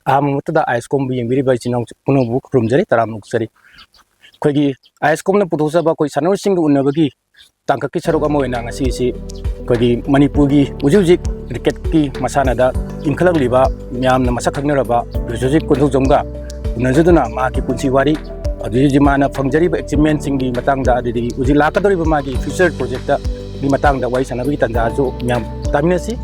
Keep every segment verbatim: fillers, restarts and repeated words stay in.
ꯑꯍꯥꯟꯕ ꯃꯛꯇꯗ ꯑꯥꯏ ꯑꯦꯁ ꯀꯣꯝꯕꯨ ꯌꯦꯡꯕꯤꯔꯤꯕ ꯏꯆꯤꯟ ꯏꯅꯥꯎ ꯄꯨꯝꯅꯃꯛꯄꯨ ꯈꯨꯔꯨꯝꯖꯔꯤ, ꯇꯔꯥꯝꯅ ꯑꯣꯛꯆꯔꯤ꯫ ꯑꯩꯈꯣꯏꯒꯤ ꯑꯥꯏ ꯑꯦꯁ ꯀꯣꯝꯅ ꯄꯨꯊꯣꯛꯆꯕ ꯑꯩꯈꯣꯏ ꯁꯥꯟꯅꯔꯣꯏꯁꯤꯡꯒ ꯎꯅꯕꯒꯤ ꯇꯥꯡꯀꯛꯀꯤ ꯁꯔꯨꯛ ꯑꯃ ꯑꯣꯏꯅ ꯉꯁꯤꯁꯤ ꯑꯩꯈꯣꯏꯒꯤ ꯃꯅꯤꯄꯨꯔꯒꯤ ꯍꯧꯖꯤꯛ ꯍꯧꯖꯤꯛ ꯀ꯭ꯔꯤꯀꯦꯠꯀꯤ ꯃꯁꯥꯟꯅꯗ ꯏꯟꯈꯠꯂꯛꯂꯤꯕ ꯃꯌꯥꯝꯅ ꯃꯁꯛ ꯈꯪꯅꯔꯕ ꯔꯤꯁꯣꯖꯤꯠ ꯀꯣꯟꯊꯧꯖꯝꯒ ꯎꯅꯖꯗꯨꯅ ꯃꯍꯥꯛꯀꯤ ꯄꯨꯟꯁꯤ ꯋꯥꯔꯤ, ꯍꯧꯖꯤꯛ ꯍꯧꯖꯤꯛ ꯃꯥꯅ ꯐꯪꯖꯔꯤꯕ ꯑꯦꯆꯤꯞꯃꯦꯟꯁꯤꯡꯒꯤ ꯃꯇꯥꯡꯗ, ꯑꯗꯨꯗꯒꯤ ꯍꯧꯖꯤꯛ ꯂꯥꯛꯀꯗꯧꯔꯤꯕ ꯃꯥꯒꯤ ꯐ꯭ꯌꯨꯆꯔ ꯄ꯭ꯔꯣꯖꯦꯛꯇꯒꯤ ꯃꯇꯥꯡꯗ ꯋꯥꯔꯤ ꯁꯥꯟꯅꯕꯒꯤ ꯇꯥꯟꯖꯥꯁꯨ ꯃꯌꯥꯝ ꯇꯥꯃꯤꯟꯅꯁꯤ꯫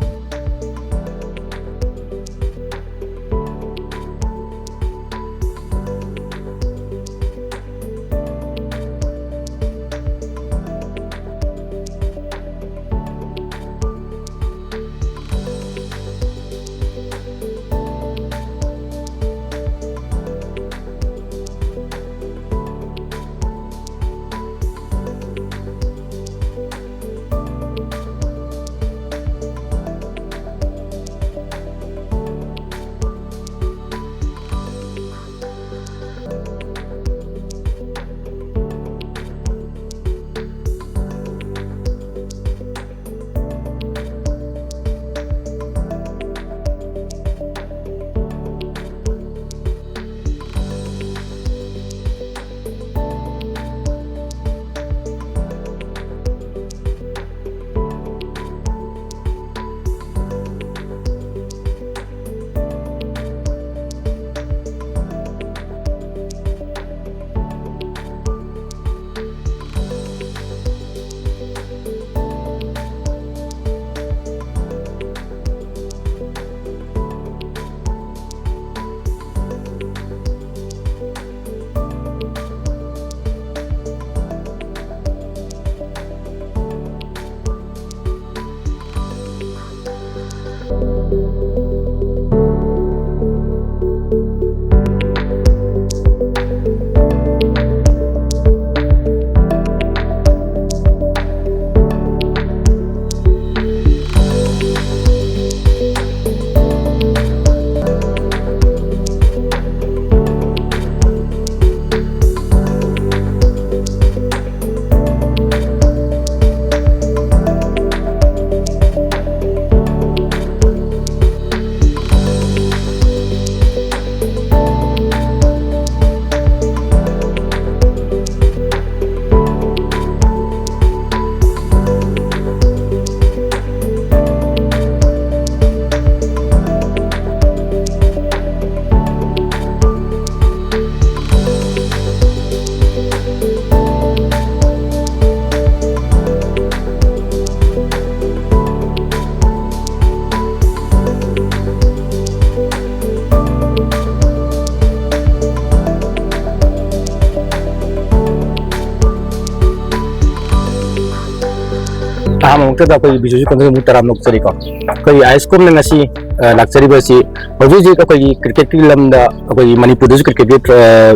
ꯑꯍꯥꯟꯕꯃꯛꯇꯗ ꯑꯩꯈꯣꯏꯒꯤ ꯕꯤꯁ꯭ꯋꯖꯤꯠ ꯀꯣꯟꯊꯧꯖꯝꯕꯨ ꯇꯔꯥꯝꯅ ꯑꯣꯛꯆꯔꯤꯀꯣ꯫ ꯑꯩꯈꯣꯏꯒꯤ ꯑꯥꯏ ꯑꯦꯁ ꯀꯣꯝꯅ ꯉꯁꯤ, ꯑ, ꯂꯥꯛꯆꯔꯤꯕꯁꯤ ꯍꯧꯖꯤꯛ ꯍꯧꯖꯤꯛ ꯑꯩꯈꯣꯏꯒꯤ ꯀ꯭ꯔꯤꯀꯦꯠꯀꯤ ꯂꯝꯗ ꯑꯩꯈꯣꯏꯒꯤ ꯃꯅꯤꯄꯨꯔꯗꯁꯨ ꯀ꯭ꯔꯤꯀꯦꯠꯀꯤ, ꯑ,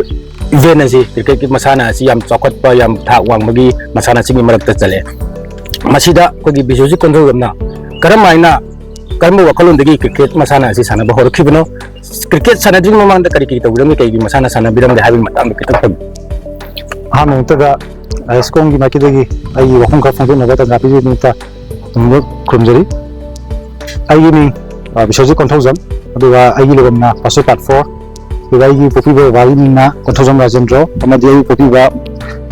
ꯏꯚꯦꯟ ꯑꯁꯤ, ꯀ꯭ꯔꯤꯀꯦꯠꯀꯤ ꯃꯁꯥꯟꯅ ꯑꯁꯤ ꯌꯥꯝ ꯆꯥꯎꯈꯠꯄ, ꯌꯥꯝ ꯊꯥꯛ ꯋꯥꯡꯕꯒꯤ ꯃꯁꯥꯟꯅꯁꯤꯡꯒꯤ ꯃꯔꯛꯇ ꯆꯜꯂꯦ꯫ ꯃꯁꯤꯗ ꯑꯩꯈꯣꯏꯒꯤ ꯕꯤꯁ꯭ꯋꯖꯤꯠ ꯀꯣꯟꯊꯧꯖꯝꯅ ꯀꯔꯝ ꯍꯥꯏꯅ, ꯀꯔꯝꯕ ꯋꯥꯈꯜꯂꯣꯟꯗꯒꯤ ꯀ꯭ꯔꯤꯀꯦꯠ ꯃꯁꯥꯟꯅ ꯑꯁꯤ ꯁꯥꯟꯅꯕ ꯍꯧꯔꯛꯈꯤꯕꯅꯣ? ꯀ꯭ꯔꯤꯀꯦꯠ ꯁꯥꯟꯅꯗ꯭ꯔꯤꯉꯩ ꯃꯃꯥꯡꯗ ꯀꯔꯤ ꯀꯔꯤ ꯇꯧꯕꯤꯔꯝꯃꯤ? ꯀꯩꯒꯤ ꯃꯁꯥꯟꯅ ꯁꯥꯟꯅꯕꯤꯔꯝꯒꯦ ꯍꯥꯏꯕꯒꯤ ꯃꯇꯥꯡꯗ ꯈꯤꯇꯪ ꯊꯝꯕꯤꯌꯨ꯫ ꯑꯍꯥꯟꯕ ꯃꯛꯇꯗ ꯑꯥꯏ ꯑꯦꯁ ꯀꯣꯝꯒꯤ ꯃꯥꯏꯀꯩꯗꯒꯤ ꯑꯩꯒꯤ ꯋꯥꯐꯝ ꯈꯔ ꯐꯣꯡꯗꯣꯛꯅꯕ ꯇꯥꯟꯖꯥ ꯄꯤꯕꯤꯕꯒꯤꯗꯃꯛꯇ ꯇꯨꯡꯗ ꯈꯨꯔꯨꯝꯖꯔꯤ꯫ ꯑꯩꯒꯤ ꯃꯤꯡ, ꯑ, ꯕꯤꯁ꯭ꯋꯖꯤꯠ ꯀꯣꯟꯊꯧꯖꯝ, ꯑꯗꯨꯒ ꯑꯩꯒꯤ ꯂꯩꯐꯝꯅ ꯄꯥꯁꯣꯏ ꯄꯥꯔꯠ ꯐꯣꯔ, ꯑꯗꯨꯒ ꯑꯩꯒꯤ ꯄꯣꯛꯄꯤꯕ ꯕꯕꯥꯒꯤ ꯃꯤꯡꯅ ꯀꯣꯟꯊꯧꯖꯝ ꯔꯥꯖꯦꯟꯗ꯭ꯔꯣ, ꯑꯃꯗꯤ ꯑꯩꯒꯤ ꯄꯣꯛꯄꯤꯕ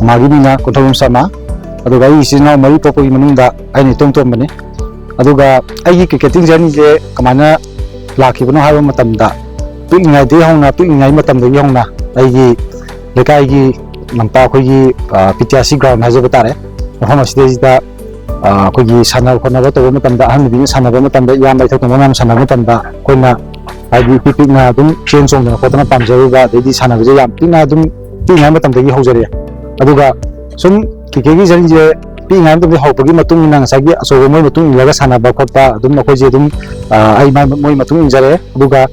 ꯃꯃꯥꯒꯤ ꯃꯤꯡꯅ ꯀꯣꯟꯊꯧꯖꯝ ꯁꯔꯃ, ꯑꯗꯨꯒ ꯑꯩꯒꯤ ꯏꯆꯤꯜ ꯏꯅꯥꯎ ꯃꯔꯤ ꯄꯣꯛꯄꯒꯤ ꯃꯅꯨꯡꯗ ꯑꯩꯅ ꯏꯇꯣꯝ ꯇꯣꯝꯕꯅꯤ꯫ ꯑꯗꯨꯒ ꯑꯩꯒꯤ ꯀ꯭ꯔꯤꯀꯦꯇꯤꯡ ꯖꯔꯅꯤꯁꯦ ꯀꯃꯥꯏꯅ ꯂꯥꯛꯈꯤꯕꯅꯣ ꯍꯥꯏꯕ ꯃꯇꯝꯗ, ꯄꯤꯛꯂꯤꯉꯩꯗꯒꯤ ꯍꯧꯅ, ꯄꯤꯛꯂꯤꯉꯩ ꯃꯇꯝꯗꯒꯤ ꯍꯧꯅ ꯑꯩꯒꯤ ꯂꯩꯀꯥꯏꯒꯤ ꯂꯝꯄꯥꯛ, ꯑꯩꯈꯣꯏꯒꯤ, ꯑ, P T R C ground ꯍꯥꯏꯖꯕ ꯇꯥꯔꯦ, ꯃꯐꯝ ꯑꯁꯤꯗꯩꯁꯤꯗ, ꯑ, ꯑꯩꯈꯣꯏꯒꯤ ꯁꯥꯟꯅ ꯈꯣꯠꯅꯕ ꯇꯧꯕ ꯃꯇꯝꯗ, ꯑꯍꯟ ꯅꯨꯕꯤꯅ ꯁꯥꯟꯅꯕ ꯃꯇꯝꯗ, ꯏꯌꯥꯝꯕ ꯏꯊꯛ ꯊꯣꯡꯕ ꯃꯌꯥꯝ ꯁꯥꯟꯅꯕ ꯃꯇꯝꯗ, ꯑꯩꯈꯣꯏꯅ ꯍꯥꯏꯗꯤ ꯏꯄꯤꯛ ꯄꯤꯛꯅ ꯑꯗꯨꯝ ꯆꯦꯟ ꯆꯣꯡꯗꯅ ꯈꯣꯠꯇꯅ ꯄꯥꯝꯖꯔꯨꯕ, ꯑꯗꯩꯗꯤ ꯁꯥꯟꯅꯕꯁꯦ ꯌꯥꯝ ꯄꯤꯛꯅ ꯑꯗꯨꯝ ꯄꯤꯛꯏꯉꯩ ꯃꯇꯝꯗꯒꯤ ꯍꯧꯖꯔꯛꯑꯦ꯫ ꯑꯗꯨꯒ ꯁꯨꯝ ꯀ꯭ꯔꯤꯀꯦꯠꯀꯤ ꯖꯔꯅꯤꯁꯦ ꯄꯤꯛꯏꯉꯩ ꯃꯇꯝꯗꯒꯤ ꯍꯧꯔꯛꯄꯒꯤ ꯃꯇꯨꯡ ꯏꯟꯅ ꯉꯁꯥꯏꯒꯤ ꯑꯆꯧꯕ ꯃꯣꯏ ꯃꯇꯨꯡ ꯏꯜꯂꯒ ꯁꯥꯟꯅꯕ ꯈꯣꯠꯄ ꯑꯗꯨꯝ ꯑꯩꯈꯣꯏꯁꯦ ꯑꯗꯨꯝ, ꯑ, ꯑꯩ ꯃꯥ-, ꯃꯣꯏ ꯃꯇꯨꯡ ꯏꯟꯖꯔꯦ꯫ ꯑꯗꯨꯒ,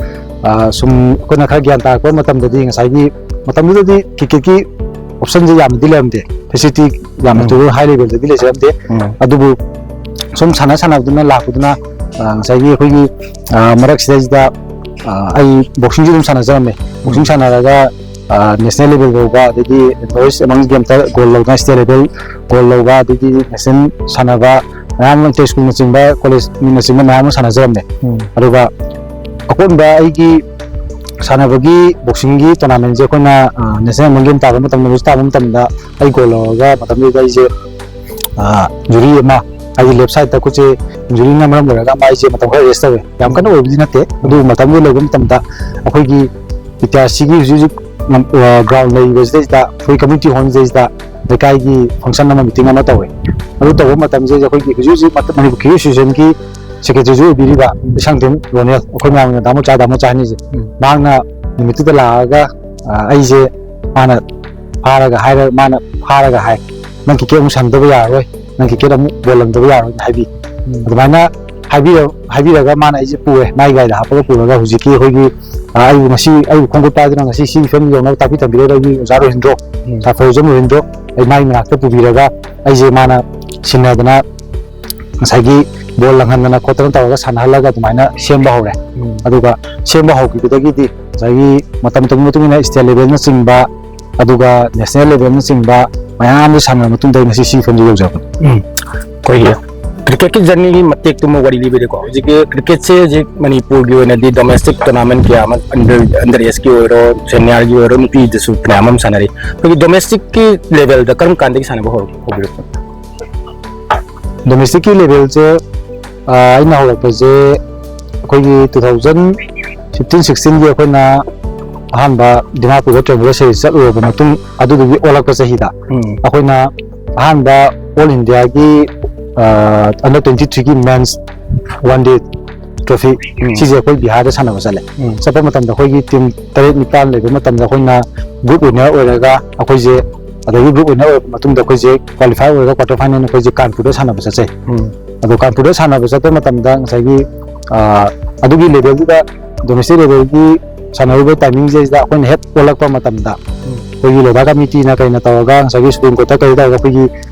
ꯑ, ꯁꯨꯝ ꯑꯩꯈꯣꯏꯅ ꯈꯔ ꯒ꯭ꯌꯥꯟ ꯇꯥꯔꯛꯄ ꯃꯇꯝꯗꯗꯤ ꯉꯁꯥꯏꯒꯤ ꯃꯇꯝꯗꯨꯗꯗꯤ ꯀ꯭ꯔꯤꯀꯦꯠꯀꯤ ꯑꯣꯞꯁꯟꯁꯦ ꯌꯥꯝꯅꯗꯤ ꯂꯩꯔꯝꯗꯦ, ꯐꯦꯁꯤꯂꯤꯇꯤ ꯌꯥꯝꯅ ꯎꯝ꯫ ꯇꯨ ꯍꯥꯏ ꯂꯦꯚꯦꯜꯗꯗꯤ ꯂꯩꯖꯔꯝꯗꯦ꯫ ꯎꯝ꯫ ꯑꯗꯨꯕꯨ ꯁꯨꯝ ꯁꯥꯟꯅ ꯁꯥꯟꯅꯕꯗꯨꯅ ꯂꯥꯛꯄꯗꯨꯅ, ꯑ, ꯉꯁꯥꯏꯒꯤ ꯑꯩꯈꯣꯏꯒꯤ, ꯑ, ꯃꯔꯛꯁꯤꯗꯩꯁꯤꯗ, ꯑ, ꯑꯩ ꯕꯣꯛꯁꯤꯡꯁꯨ ꯑꯗꯨꯝ ꯁꯥꯟꯅꯖꯔꯝꯃꯦ꯫ ꯕꯣꯛꯁꯤꯡ ꯁꯥꯟꯅꯔꯒ, ꯑ, ꯅꯦꯁꯅꯦꯜ ꯂꯦꯚꯦꯜ ꯐꯥꯎꯕ, ꯑꯗꯩꯗꯤ ꯅꯣꯔꯠ ꯏꯁ ꯑꯦꯃꯪ ꯒꯦꯝꯇ ꯒꯣꯜ ꯂꯧꯗꯅ ꯁ꯭ꯇꯦꯠ ꯂꯦꯚꯦꯜ ꯒꯣꯜ ꯂꯧꯕ, ꯑꯗꯩꯗꯤ ꯅꯦꯁꯅꯦꯜ ꯁꯥꯟꯅꯕ ꯃꯌꯥꯝ ꯑꯃ, ꯏꯟꯇꯔ ꯁ꯭ꯀꯨꯜꯅꯆꯤꯡꯕ, ꯀꯣꯂꯦꯖꯅꯆꯤꯡꯕ ꯃꯌꯥꯝ ꯑꯃ ꯁꯥꯟꯅꯖꯔꯝꯃꯦ꯫ ꯎꯝ꯫ ꯑꯗꯨꯒ ꯑꯀꯣꯟꯕ ꯑꯩꯒꯤ ꯁꯥꯟꯅꯕꯒꯤ ꯕꯣꯛꯁꯤꯡꯒꯤ ꯇꯣꯔꯅꯥꯃꯦꯟꯁꯦ ꯑꯩꯈꯣꯏꯅ, ꯑ, ꯅꯦꯁꯅꯦꯜ ꯑꯦꯃꯪ ꯒꯦꯝ ꯇꯥꯕ ꯃꯇꯝꯗ, ꯇꯥꯕ ꯃꯇꯝꯗ ꯑꯩ ꯒꯣꯜ ꯂꯧꯔꯒ ꯃꯇꯝꯗꯨꯗ ꯑꯩꯁꯦ, ꯑ, ꯏꯟꯖꯨꯔꯤ ꯑꯃ, ꯑꯩꯒꯤ ꯂꯦꯐ ꯁꯥꯏꯗꯠꯇ ꯈꯨꯠꯁꯦ ꯏꯟꯖꯨꯔꯤꯅ ꯃꯔꯝ ꯑꯣꯏꯔꯒ ꯃꯥꯏꯁꯦ ꯃꯇꯝ ꯈꯔ ꯔꯦꯁ ꯇꯧꯋꯦ꯫ ꯌꯥꯝ ꯀꯟꯅ ꯑꯣꯏꯕꯗꯤ ꯅꯠꯇꯦ, ꯑꯗꯨꯕꯨ ꯃꯇꯝꯗꯨꯗ ꯂꯩꯕ ꯃꯇꯝꯗ ꯑꯩꯈꯣꯏꯒꯤ ꯕꯤ ꯇꯤ ꯑꯥꯔ ꯁꯤꯒꯤ ꯍꯧꯖꯤꯛ ꯍꯧꯖꯤꯛ ꯂꯝ-, ꯑ, ꯒ꯭ꯔꯥꯎꯟ ꯂꯩꯔꯤꯕꯁꯤꯗꯩꯁꯤꯗ, ꯑꯩꯈꯣꯏ ꯀꯝꯃ꯭ꯌꯨꯅꯤꯇꯤ ꯍꯣꯜꯁꯤꯗꯩꯁꯤꯗ ꯂꯩꯀꯥꯏꯒꯤ ꯐꯪꯁꯟ ꯑꯃ, ꯃꯤꯇꯤꯡ ꯑꯃ ꯇꯧꯋꯦ꯫ ꯑꯗꯨ ꯇꯧꯕ ꯃꯇꯝꯁꯤꯗ ꯑꯩꯈꯣꯏꯒꯤ ꯍꯧꯖꯤꯛ ꯍꯧꯖꯤꯛ ꯃꯇꯝ ꯃꯅꯤꯄꯨꯔ ꯀ꯭ꯔꯤꯀꯦꯠ ꯑꯦꯁꯣꯁꯤꯌꯦꯁꯟꯒꯤ ꯁꯦꯀ꯭ꯔꯦꯇꯔꯤꯁꯨ ꯑꯣꯏꯕꯤꯔꯤꯕ ꯏꯁꯥꯡꯊꯦꯝ ꯔꯣꯅꯦꯜ, ꯑꯩꯈꯣꯏ ꯃꯌꯥꯝꯅ ꯗꯥ ꯃꯣꯆꯥ, ꯗꯥ ꯃꯣꯆꯥ ꯍꯥꯏꯅꯔꯤꯁꯦ, ꯎꯝ꯫ ꯃꯍꯥꯛꯅ ꯅꯨꯃꯤꯠꯇꯨꯗ ꯂꯥꯛꯑꯒ, ꯑ, ꯑꯩꯁꯦ ꯃꯥꯅ ꯐꯥꯔꯒ ꯍꯥꯏꯔ-, ꯃꯥꯅ ꯐꯥꯔꯒ ꯍꯥꯏ, "ꯅꯪ ꯀ꯭ꯔꯤꯀꯦꯠ ꯑꯃꯨꯛ ꯁꯥꯟꯅꯗꯕ ꯌꯥꯔꯔꯣꯏ, ꯅꯪ ꯀ꯭ꯔꯤꯀꯦꯠ ꯑꯃꯨꯛ ꯕꯣꯜ ꯂꯪꯗꯕ ꯌꯥꯔꯣꯏꯅ ꯍꯥꯏꯕꯤ꯫ ꯑꯗꯨꯃꯥꯏꯅ ꯍꯥꯏꯕꯤꯔ ꯍꯥꯏꯕꯤꯔꯒ ꯃꯥꯅ ꯑꯩꯁꯦ ꯄꯨꯔꯦ, ꯃꯥꯒꯤ ꯒꯥꯔꯤꯗ ꯍꯥꯞꯄꯒ ꯄꯨꯔꯒ ꯍꯧꯖꯤꯛꯀꯤ ꯑꯩꯈꯣꯏꯒꯤ, ꯑ, ꯑꯩꯕꯨ ꯉꯁꯤ ꯑꯩꯕꯨ ꯈꯣꯡꯈꯨꯠ ꯄꯥꯏꯗꯨꯅ ꯉꯁꯤ ꯁꯤ ꯐꯤꯕꯝ ꯌꯧꯅꯕ ꯇꯥꯛꯄꯤ ꯇꯝꯕꯤꯔꯒ ꯑꯩꯒꯤ ꯑꯣꯖꯥ ꯔꯣꯍꯤꯟꯗ꯭ꯔꯣ, ꯁꯥꯔ ꯐꯣꯔꯤꯖꯝ ꯔꯣꯍꯤꯟꯗ꯭ꯔꯣ, ꯑꯩ ꯃꯥꯒꯤ ꯃꯅꯥꯛꯇ ꯄꯨꯕꯤꯔꯒ ꯑꯩꯁꯦ ꯃꯥꯅ ꯁꯤꯟꯅꯗꯅ ꯉꯁꯥꯏꯒꯤ ꯕꯣꯜ ꯂꯪꯍꯟꯗꯅ ꯈꯣꯠꯇꯅ ꯇꯧꯔꯒ ꯁꯥꯟꯅꯍꯜꯂꯒ ꯑꯗꯨꯃꯥꯏꯅ ꯁꯦꯝꯕ ꯍꯧꯔꯦ꯫ ꯑꯗꯨꯒ ꯁꯦꯝꯕ ꯍꯧꯈꯤꯕꯗꯒꯤꯗꯤ ꯉꯁꯥꯏꯒꯤ ꯃꯇꯝ ꯃꯇꯝꯒꯤ ꯃꯇꯨꯡ ꯏꯟꯅ state levelꯅꯆꯤꯡꯕ, ꯑꯗꯨꯒ national levelꯅꯆꯤꯡꯕ ꯃꯌꯥꯝ ꯑꯃ ꯁꯥꯟꯅꯔ ꯃꯇꯨꯡꯗ ꯑꯩ ꯉꯁꯤ ꯁꯤ ꯐꯤꯕꯝꯗ ꯌꯧꯖꯕꯅꯤ꯫ ꯑꯩꯈꯣꯏꯒꯤ ꯀ꯭ꯔꯤꯀꯦꯠꯀꯤ ꯖꯔꯅꯤꯒꯤ ꯃꯇꯦꯛꯇꯨꯃ ꯋꯥꯔꯤ ꯂꯤꯕꯤꯔꯦꯀꯣ꯫ ꯍꯧꯖꯤꯛꯀꯤ ꯀ꯭ꯔꯤꯀꯦꯠꯁꯦ ꯍꯧꯖꯤꯛ ꯃꯅꯤꯄꯨꯔꯒꯤ ꯑꯣꯏꯅꯗꯤ ꯗꯣꯃꯦꯁꯇꯤꯛ ꯇꯣꯔꯅꯥꯃꯦꯟ ꯀꯌꯥ ꯑꯃ, ꯑꯟꯗꯔ ꯑꯟꯗꯔ ꯑꯦꯖꯀꯤ ꯑꯣꯏꯔꯣ, ꯁꯦꯅꯤꯌꯔꯒꯤ ꯑꯣꯏꯔꯣ, ꯅꯨꯄꯤꯗꯁꯨ ꯐꯅꯌꯥꯝ ꯑꯃ ꯁꯥꯟꯅꯔꯤ꯫ ꯑꯩꯈꯣꯏꯒꯤ ꯗꯣꯃꯦꯁꯇꯤꯛꯀꯤ ꯂꯦꯚꯦꯜꯗ ꯀꯔꯝ ꯀꯥꯟꯗꯒꯤ ꯁꯥꯟꯅꯕ ꯍꯧꯔꯛ- ꯍꯧꯕꯤꯔꯛꯄꯅꯣ? ꯗꯣꯃꯦꯁꯇꯤꯛꯀꯤ ꯂꯦꯚꯦꯜꯁꯦ, ꯑ, ꯑꯩꯅ ꯍꯧꯔꯛꯄꯁꯦ ꯑꯩꯈꯣꯏꯒꯤ two thousand fifteen sixteenꯒꯤ ꯑꯩꯈꯣꯏꯅ ꯑꯍꯥꯟꯕ ꯗꯤꯃꯥꯄꯨꯔꯗ ꯇ꯭ꯔꯦꯟ ꯁꯦꯔꯤꯁ ꯆꯠꯂꯨꯔꯕ ꯃꯇꯨꯡ, ꯑꯗꯨꯗꯨꯒꯤ ꯑꯣꯜꯂꯛꯄ ꯆꯍꯤꯗ ꯑꯩꯈꯣꯏꯅ ꯑꯍꯥꯟꯕ ꯑꯣꯜ ꯏꯟꯗꯤꯌꯥꯒꯤ, ꯑ, under twenty threeꯒꯤ men's one day trophy, ꯁꯤꯁꯦ ꯑꯩꯈꯣꯏ ꯕꯤꯍꯥꯔꯗ ꯁꯥꯟꯅꯕ ꯆꯠꯂꯦ꯫ ꯆꯠꯄ ꯃꯇꯝꯗ ꯑꯩꯈꯣꯏꯒꯤ ꯇꯤꯝ ꯇꯔꯦꯠ ꯅꯤꯄꯥꯟ ꯂꯩꯕ ꯃꯇꯝꯗ ꯑꯩꯈꯣꯏꯅ ꯒ꯭ꯔꯨꯞ ꯋꯤꯟꯅꯔ ꯑꯣꯏꯔꯒ ꯑꯩꯈꯣꯏꯁꯦ, ꯑꯗꯒꯤ ꯒ꯭ꯔꯨꯞ ꯋꯤꯟꯅꯔ ꯑꯣꯏꯔꯕ ꯃꯇꯨꯡꯗ ꯑꯩꯈꯣꯏꯁꯦ ꯀ꯭ꯋꯥꯂꯤꯐꯥꯏ ꯑꯣꯏꯔꯒ ꯀ꯭ꯋꯥꯇꯔ ꯐꯥꯏꯅꯦꯜ ꯑꯩꯈꯣꯏꯁꯦ ꯀꯥꯟꯄꯨꯔꯗ ꯁꯥꯟꯅꯕ ꯆꯠꯆꯩ꯫ ꯑꯗꯣ ꯀꯥꯟꯄꯨꯔꯗ ꯁꯥꯟꯅꯕ ꯆꯠꯄ ꯃꯇꯝꯗ ꯉꯁꯥꯏꯒꯤ, ꯑ, ꯑꯗꯨꯒꯤ ꯂꯦꯚꯦꯜꯗꯨꯗ, ꯗꯣꯃꯦꯁꯇꯤꯛ ꯂꯦꯚꯦꯜꯒꯤ ꯁꯥꯟꯅꯔꯤꯕ ꯇꯥꯏꯃꯤꯡꯁꯤꯗꯩꯁꯤꯗ ꯑꯩꯈꯣꯏꯅ ꯍꯦꯛ ꯑꯣꯜꯂꯛꯄ ꯃꯇꯝꯗ ꯑꯩꯈꯣꯏꯒꯤ ꯂꯣꯙꯥ ꯀꯃꯤꯇꯤꯅ ꯀꯩꯅ ꯇꯧꯔꯒ ꯉꯁꯥꯏꯒꯤ ꯁꯨꯄ꯭ꯔꯤꯝ ꯀꯣꯔꯠꯇ ꯀꯔꯤ ꯇꯧꯔꯒ ꯑꯩꯈꯣꯏꯒꯤ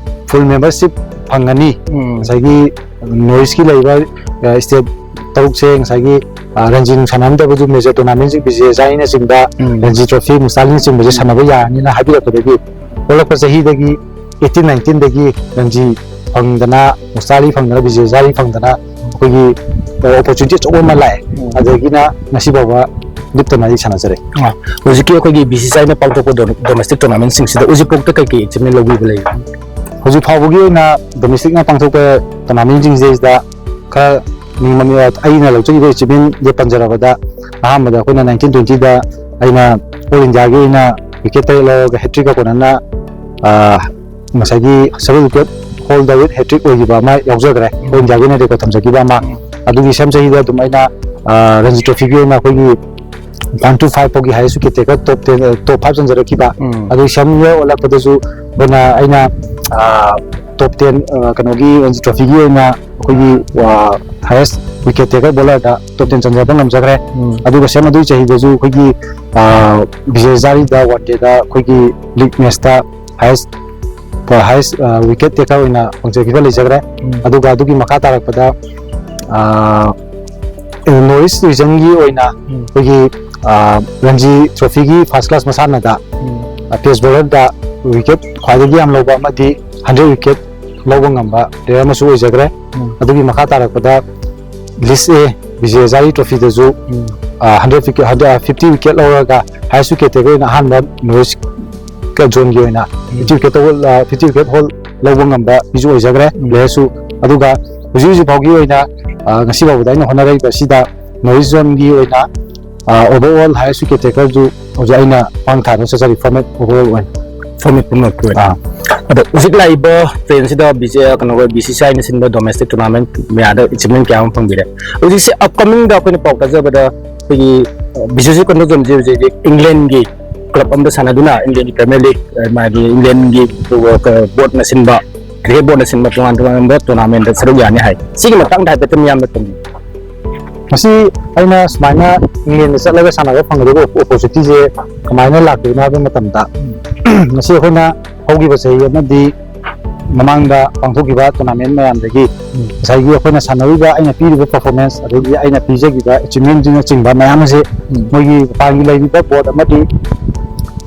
ꯐꯨꯜ ꯃꯦꯝꯕꯔꯁꯤꯞ ꯐꯪꯒꯅꯤ꯫ ꯉꯁꯥꯏꯒꯤ ꯅꯣꯔꯠ ꯏꯁꯀꯤ ꯂꯩꯔꯤꯕ, ꯑ, ꯁ꯭ꯇꯦꯠ ꯇꯔꯨꯛꯁꯦ ꯉꯁꯥꯏꯒꯤ, ꯑ, ꯔꯟꯖꯤ ꯅꯨꯡ ꯁꯥꯟꯅꯔꯝꯗꯕꯁꯨ ꯃꯦꯖꯔ ꯇꯣꯔꯅꯥꯃꯦꯟꯁꯤꯡ ꯕꯤꯖꯦ ꯖꯥꯏꯅꯆꯤꯡꯕ, ꯔꯟꯖꯤ ꯇ꯭ꯔꯣꯐꯤ, ꯃꯨꯁꯇꯥꯂꯤꯅꯆꯤꯡꯕꯁꯦ ꯁꯥꯟꯅꯕ ꯌꯥꯔꯅꯤꯅ ꯍꯥꯏꯕꯤꯔꯛꯄꯗꯒꯤ ꯍꯧꯔꯛꯄ ꯆꯍꯤꯗꯒꯤ eighteen nineteenꯗꯒꯤ ꯔꯟꯖꯤ ꯐꯪꯗꯅ, ꯃꯨꯁꯇꯥꯂꯤ ꯐꯪꯗꯅ, ꯕꯤꯖꯦ ꯖꯥꯏ ꯐꯪꯗꯅ ꯑꯩꯈꯣꯏꯒꯤ, ꯑ, ꯑꯣꯄꯣꯔꯆꯨꯅꯤꯇꯤ ꯑꯆꯧꯕ ꯑꯃ ꯂꯥꯛꯑꯦ꯫ ꯑꯗꯒꯤꯅ ꯉꯁꯤ ꯐꯥꯎꯕ ꯂꯤꯞꯇꯅ ꯑꯩ ꯁꯥꯟꯅꯖꯔꯦ꯫ ꯍꯧꯖꯤꯛꯀꯤ ꯑꯩꯈꯣꯏꯒꯤ ꯕꯤ ꯁꯤ ꯁꯤ ꯑꯥꯏꯅ ꯄꯥꯡꯊꯣꯛꯄ ꯗꯣ- ꯗꯣꯃꯦꯁꯇꯤꯛ ꯇꯣꯔꯅꯥꯃꯦꯟꯁꯤꯡꯁꯤꯗ ꯍꯧꯖꯤꯛꯐꯥꯎꯗ ꯀꯩ ꯀꯩ ꯑꯦꯆꯤꯞꯃꯦꯟ ꯂꯧꯕꯤꯕ ꯂꯩꯒꯦ? ꯍꯧꯖꯤꯛ ꯐꯥꯎꯕꯒꯤ ꯑꯣꯏꯅ ꯗꯣꯃꯦꯁꯇꯤꯛꯅ ꯄꯥꯡꯊꯣꯛꯄ ꯇꯣꯔꯅꯥꯃꯦꯟꯁꯤꯡꯁꯤꯗꯩꯁꯤꯗ ꯈꯔ ꯃꯤꯡ ꯃꯃꯤꯡ ꯑꯩꯅ ꯂꯧꯖꯈꯤꯕ ꯑꯦꯆꯤꯞꯃꯦꯟꯁꯦ ꯄꯟꯖꯔꯕꯗ, ꯑꯍꯥꯟꯕꯗ ꯑꯩꯈꯣꯏꯅ nineteen twentyꯗ ꯑꯩꯅ ꯑꯣꯜ ꯏꯟꯗꯤꯌꯥꯒꯤ ꯑꯣꯏꯅ ꯋꯤꯀꯦꯠ ꯇꯔꯦꯠ ꯂꯧꯔꯒ ꯍꯦꯇ꯭ꯔꯤꯛꯀ ꯀꯣꯟꯅꯅ, ꯑ, ꯉꯁꯥꯏꯒꯤ seven wicket haul the with hat-trick ꯑꯣꯏꯈꯤꯕ ꯑꯃ ꯌꯥꯎꯖꯈ꯭ꯔꯦ꯫ ꯑꯣꯜ ꯏꯟꯗꯤꯌꯥꯒꯤ ꯑꯣꯏꯅ ꯔꯦꯀꯣꯔꯠ ꯊꯝꯖꯈꯤꯕ ꯑꯃ꯫ ꯑꯗꯨꯒꯤ ꯁꯦꯝ ꯆꯍꯤꯗ ꯑꯗꯨꯝ ꯑꯩꯅ, ꯑ, ꯔꯟꯖꯤ ꯇ꯭ꯔꯣꯐꯤꯒꯤ ꯑꯣꯏꯅ ꯑꯩꯈꯣꯏꯒꯤ one to five ꯐꯥꯎꯒꯤ ꯍꯥꯏꯌꯦꯁ ꯋꯤꯀꯦꯠ ꯇꯦꯀꯔ ꯇꯣꯞ ꯇꯦꯟ, ꯇꯣꯞ ꯐꯥꯏꯚ ꯆꯟꯖꯔꯛꯈꯤꯕ꯫ ꯑꯗꯨꯒꯤ ꯁꯦꯝ ꯌꯔ ꯑꯣꯜꯂꯛꯄꯗꯁꯨ ꯑꯩꯈꯣꯏꯅ, ꯑꯩꯅ, ꯑ, ꯇꯣꯞ ꯇꯦꯟ ꯀꯩꯅꯣꯒꯤ ꯔꯟꯖꯤ ꯇ꯭ꯔꯣꯐꯤꯒꯤ ꯑꯣꯏꯅ ꯑꯩꯈꯣꯏꯒꯤ ꯍꯥꯏꯌꯦꯁ ꯋꯤꯀꯦꯠ ꯇꯦꯀꯔ ꯕꯣꯂꯔꯗ ꯇꯣꯞ ꯇꯦꯟ ꯆꯟꯖꯕ ꯉꯝꯖꯈ꯭ꯔꯦ꯫ ꯎꯝ꯫ ꯑꯗꯨꯒ ꯁꯦꯝ ꯑꯗꯨꯒꯤ ꯆꯍꯤꯗꯁꯨ ꯑꯩꯈꯣꯏꯒꯤ ꯕꯤꯖꯦ ꯖꯥꯔꯤꯗ ꯋꯥꯟ ꯗꯦꯗ ꯑꯩꯈꯣꯏꯒꯤ ꯂꯤꯛ ꯃꯦꯠꯁꯇ ꯍꯥꯏꯌꯦꯁ ꯍꯥꯏꯌꯦꯁ ꯋꯤꯀꯦꯠ ꯇꯦꯀꯔ ꯑꯣꯏꯅ ꯐꯪꯖꯈꯤꯕ ꯂꯩꯖꯈ꯭ꯔꯦ꯫ ꯎꯝ꯫ ꯑꯗꯨꯒ ꯑꯗꯨꯒꯤ ꯃꯈꯥ ꯇꯥꯔꯛꯄꯗ ꯅꯣꯔꯠ ꯏꯁ ꯔꯤꯖꯟꯒꯤ ꯑꯣꯏꯅ ꯎꯝ꯫ ꯑꯩꯈꯣꯏꯒꯤ ꯔꯟꯖꯤ ꯇ꯭ꯔꯣꯐꯤꯒꯤ ꯐꯥꯔꯁ ꯀ꯭ꯂꯥꯁ ꯃꯁꯥꯟꯅꯗ ꯎꯝ꯫ ꯄꯦꯁ ꯕꯣꯂꯔꯗ ꯋꯤꯀꯦꯠ ꯈ꯭ꯋꯥꯏꯗꯒꯤ ꯌꯥꯝ ꯂꯧꯕ ꯑꯃꯗꯤ ꯍꯟꯗ꯭ꯔꯦꯠ ꯋꯤꯀꯦꯠ ꯂꯧꯕ ꯉꯝꯕ ꯄ꯭ꯂꯦꯌꯔ ꯑꯃꯁꯨ ꯑꯣꯏꯖꯈ꯭ꯔꯦ꯫ ꯎꯝ꯫ ꯑꯗꯨꯒꯤ ꯃꯈꯥ ꯇꯥꯔꯛꯄꯗ ꯂꯤꯁ ꯑꯦ ꯕꯤꯖꯦ ꯍꯖꯥꯔꯤ ꯇ꯭ꯔꯣꯐꯤꯗꯁꯨ ꯎꯝ꯫ ꯍꯟꯗ꯭ꯔꯦꯠ ꯐꯤꯐꯇꯤ ꯋꯤꯀꯦꯠ ꯂꯧꯔꯒ ꯍꯥꯏꯌꯦꯁ ꯋꯤꯀꯦꯠ ꯇꯦꯀꯔ ꯑꯣꯏꯅ ꯑꯍꯥꯟꯕ ꯅꯣꯔꯠ ꯏꯁ ꯖꯣꯟꯒꯤ ꯑꯣꯏꯅ fifty wicket fifty wicket haul ꯂꯧꯕ ꯉꯝꯕ ꯃꯤꯁꯨ ꯑꯣꯏꯖꯈ꯭ꯔꯦ ꯎꯝ꯫ ꯄ꯭ꯂꯦꯌꯔꯁꯨ꯫ ꯑꯗꯨꯒ ꯍꯧꯖꯤꯛ ꯍꯧꯖꯤꯛ ꯐꯥꯎꯒꯤ ꯑꯣꯏꯅ ꯑ, ꯉꯁꯤ ꯐꯥꯎꯕꯗ ꯑꯩꯅ ꯍꯣꯠꯅꯔꯛꯏꯕꯁꯤꯗ ꯅꯣꯔꯠ ꯏꯁ ꯖꯣꯟꯒꯤ ꯑꯣꯏꯅ ꯑꯣꯚꯔ ꯑꯣꯜ ꯍꯥꯏꯌꯦꯁ ꯋꯤꯀꯦꯠ ꯇꯦꯀꯔꯁꯨ ꯍꯧꯖꯤꯛ ꯑꯩꯅ ꯃꯥꯡ ꯊꯥꯗꯨꯅ ꯆꯠꯆꯔꯤ ꯐꯣꯔꯃꯦꯠ ꯑꯣꯚꯔ ꯑꯣꯜ ꯑꯣꯏꯅ꯫ ꯐꯣꯔꯃꯦꯠ ꯄꯨꯝꯅꯃꯛꯀꯤ ꯑꯣꯏꯅ꯫ ꯑꯥ꯫ ꯑꯗꯣ ꯍꯧꯖꯤꯛ ꯂꯥꯛꯏꯕ ꯇ꯭ꯔꯦꯟꯁꯤꯗ ꯕꯤ ꯁꯤ ꯀꯩꯅꯣ ꯕꯤ ꯁꯤ ꯁꯤ ꯑꯥꯏꯅ ꯁꯤꯟꯕ ꯗꯣꯃꯦꯁꯇꯤꯛ ꯇꯣꯔꯅꯥꯃꯦꯟ ꯃꯌꯥꯗ ꯑꯦꯆꯤꯞꯃꯦꯟ ꯀꯌꯥ ꯑꯃ ꯐꯪꯕꯤꯔꯦ꯫ ꯍꯧꯖꯤꯛꯁꯦ ꯑꯞꯀꯃꯤꯡꯗ ꯑꯩꯈꯣꯏꯅ ꯄꯥꯎ ꯇꯥꯖꯕꯗ ꯑꯩꯈꯣꯏꯒꯤ ꯕꯤꯁ꯭ꯋꯖꯤꯠ ꯀꯟꯗꯣꯖꯝꯁꯦ ꯍꯧꯖꯤꯛ ꯍꯧꯖꯤꯛ ꯏꯪꯂꯦꯟꯒꯤ ꯀ꯭ꯂꯕ ꯑꯃꯗ ꯁꯥꯟꯅꯗꯨꯅ ꯏꯪꯂꯦꯟꯒꯤ ꯄ꯭ꯔꯤꯃꯤꯌꯔ ꯂꯤꯒ ꯃꯥꯒꯤ ꯏꯪꯂꯦꯟꯒꯤ ꯕꯣꯔꯗꯅ ꯁꯤꯟꯕ ꯀ꯭ꯔꯤꯀꯦꯠ ꯕꯣꯔꯗꯅ ꯁꯤꯟꯕ ꯇꯣꯉꯥꯟ ꯇꯣꯉꯥꯟꯕ ꯇꯣꯔꯅꯥꯃꯦꯟꯗ ꯁꯔꯨꯛ ꯌꯥꯅꯤ ꯍꯥꯏ꯫ ꯁꯤꯒꯤ ꯃꯇꯥꯡꯗ ꯍꯥꯏꯐꯦꯠꯇꯪ ꯃꯤꯌꯥꯝꯗ ꯊꯝꯕꯤꯌꯨ꯫ ꯃꯁꯤ ꯑꯩꯅ ꯁꯨꯃꯥꯏꯅ ꯏꯪꯂꯦꯟꯗ ꯆꯠꯂꯒ ꯁꯥꯟꯅꯕ ꯐꯪꯒꯗꯕ ꯑꯣꯄꯣꯔꯆꯨꯅꯤꯇꯤꯁꯦ ꯀꯃꯥꯏꯅ ꯂꯥꯛꯀꯦꯅꯣ ꯍꯥꯏꯕ ꯃꯇꯝꯗ ꯃꯁꯤ ꯑꯩꯈꯣꯏꯅ ꯍꯧꯈꯤꯕ ꯆꯍꯤ ꯑꯃꯗꯤ ꯃꯃꯥꯡꯗ ꯄꯥꯡꯊꯣꯛꯈꯤꯕ ꯇꯣꯔꯅꯥꯃꯦꯟ ꯃꯌꯥꯝꯗꯒꯤ ꯉꯁꯥꯏꯒꯤ ꯑꯩꯈꯣꯏꯅ ꯁꯥꯟꯅꯔꯤꯕ ꯑꯩꯅ ꯄꯤꯔꯤꯕ ꯄꯔꯐꯣꯔꯃꯦꯟꯁ ꯑꯗꯒꯤ ꯑꯩꯅ ꯄꯤꯖꯈꯤꯕ ꯑꯦꯆꯤꯞꯃꯦꯟꯁꯤꯡꯅꯆꯤꯡꯕ ꯃꯌꯥꯝ ꯑꯁꯤ ꯃꯣꯏꯒꯤ ꯃꯄꯥꯟꯒꯤ ꯂꯩꯔꯤꯕ ꯕꯣꯔꯗ ꯑꯃꯗꯤ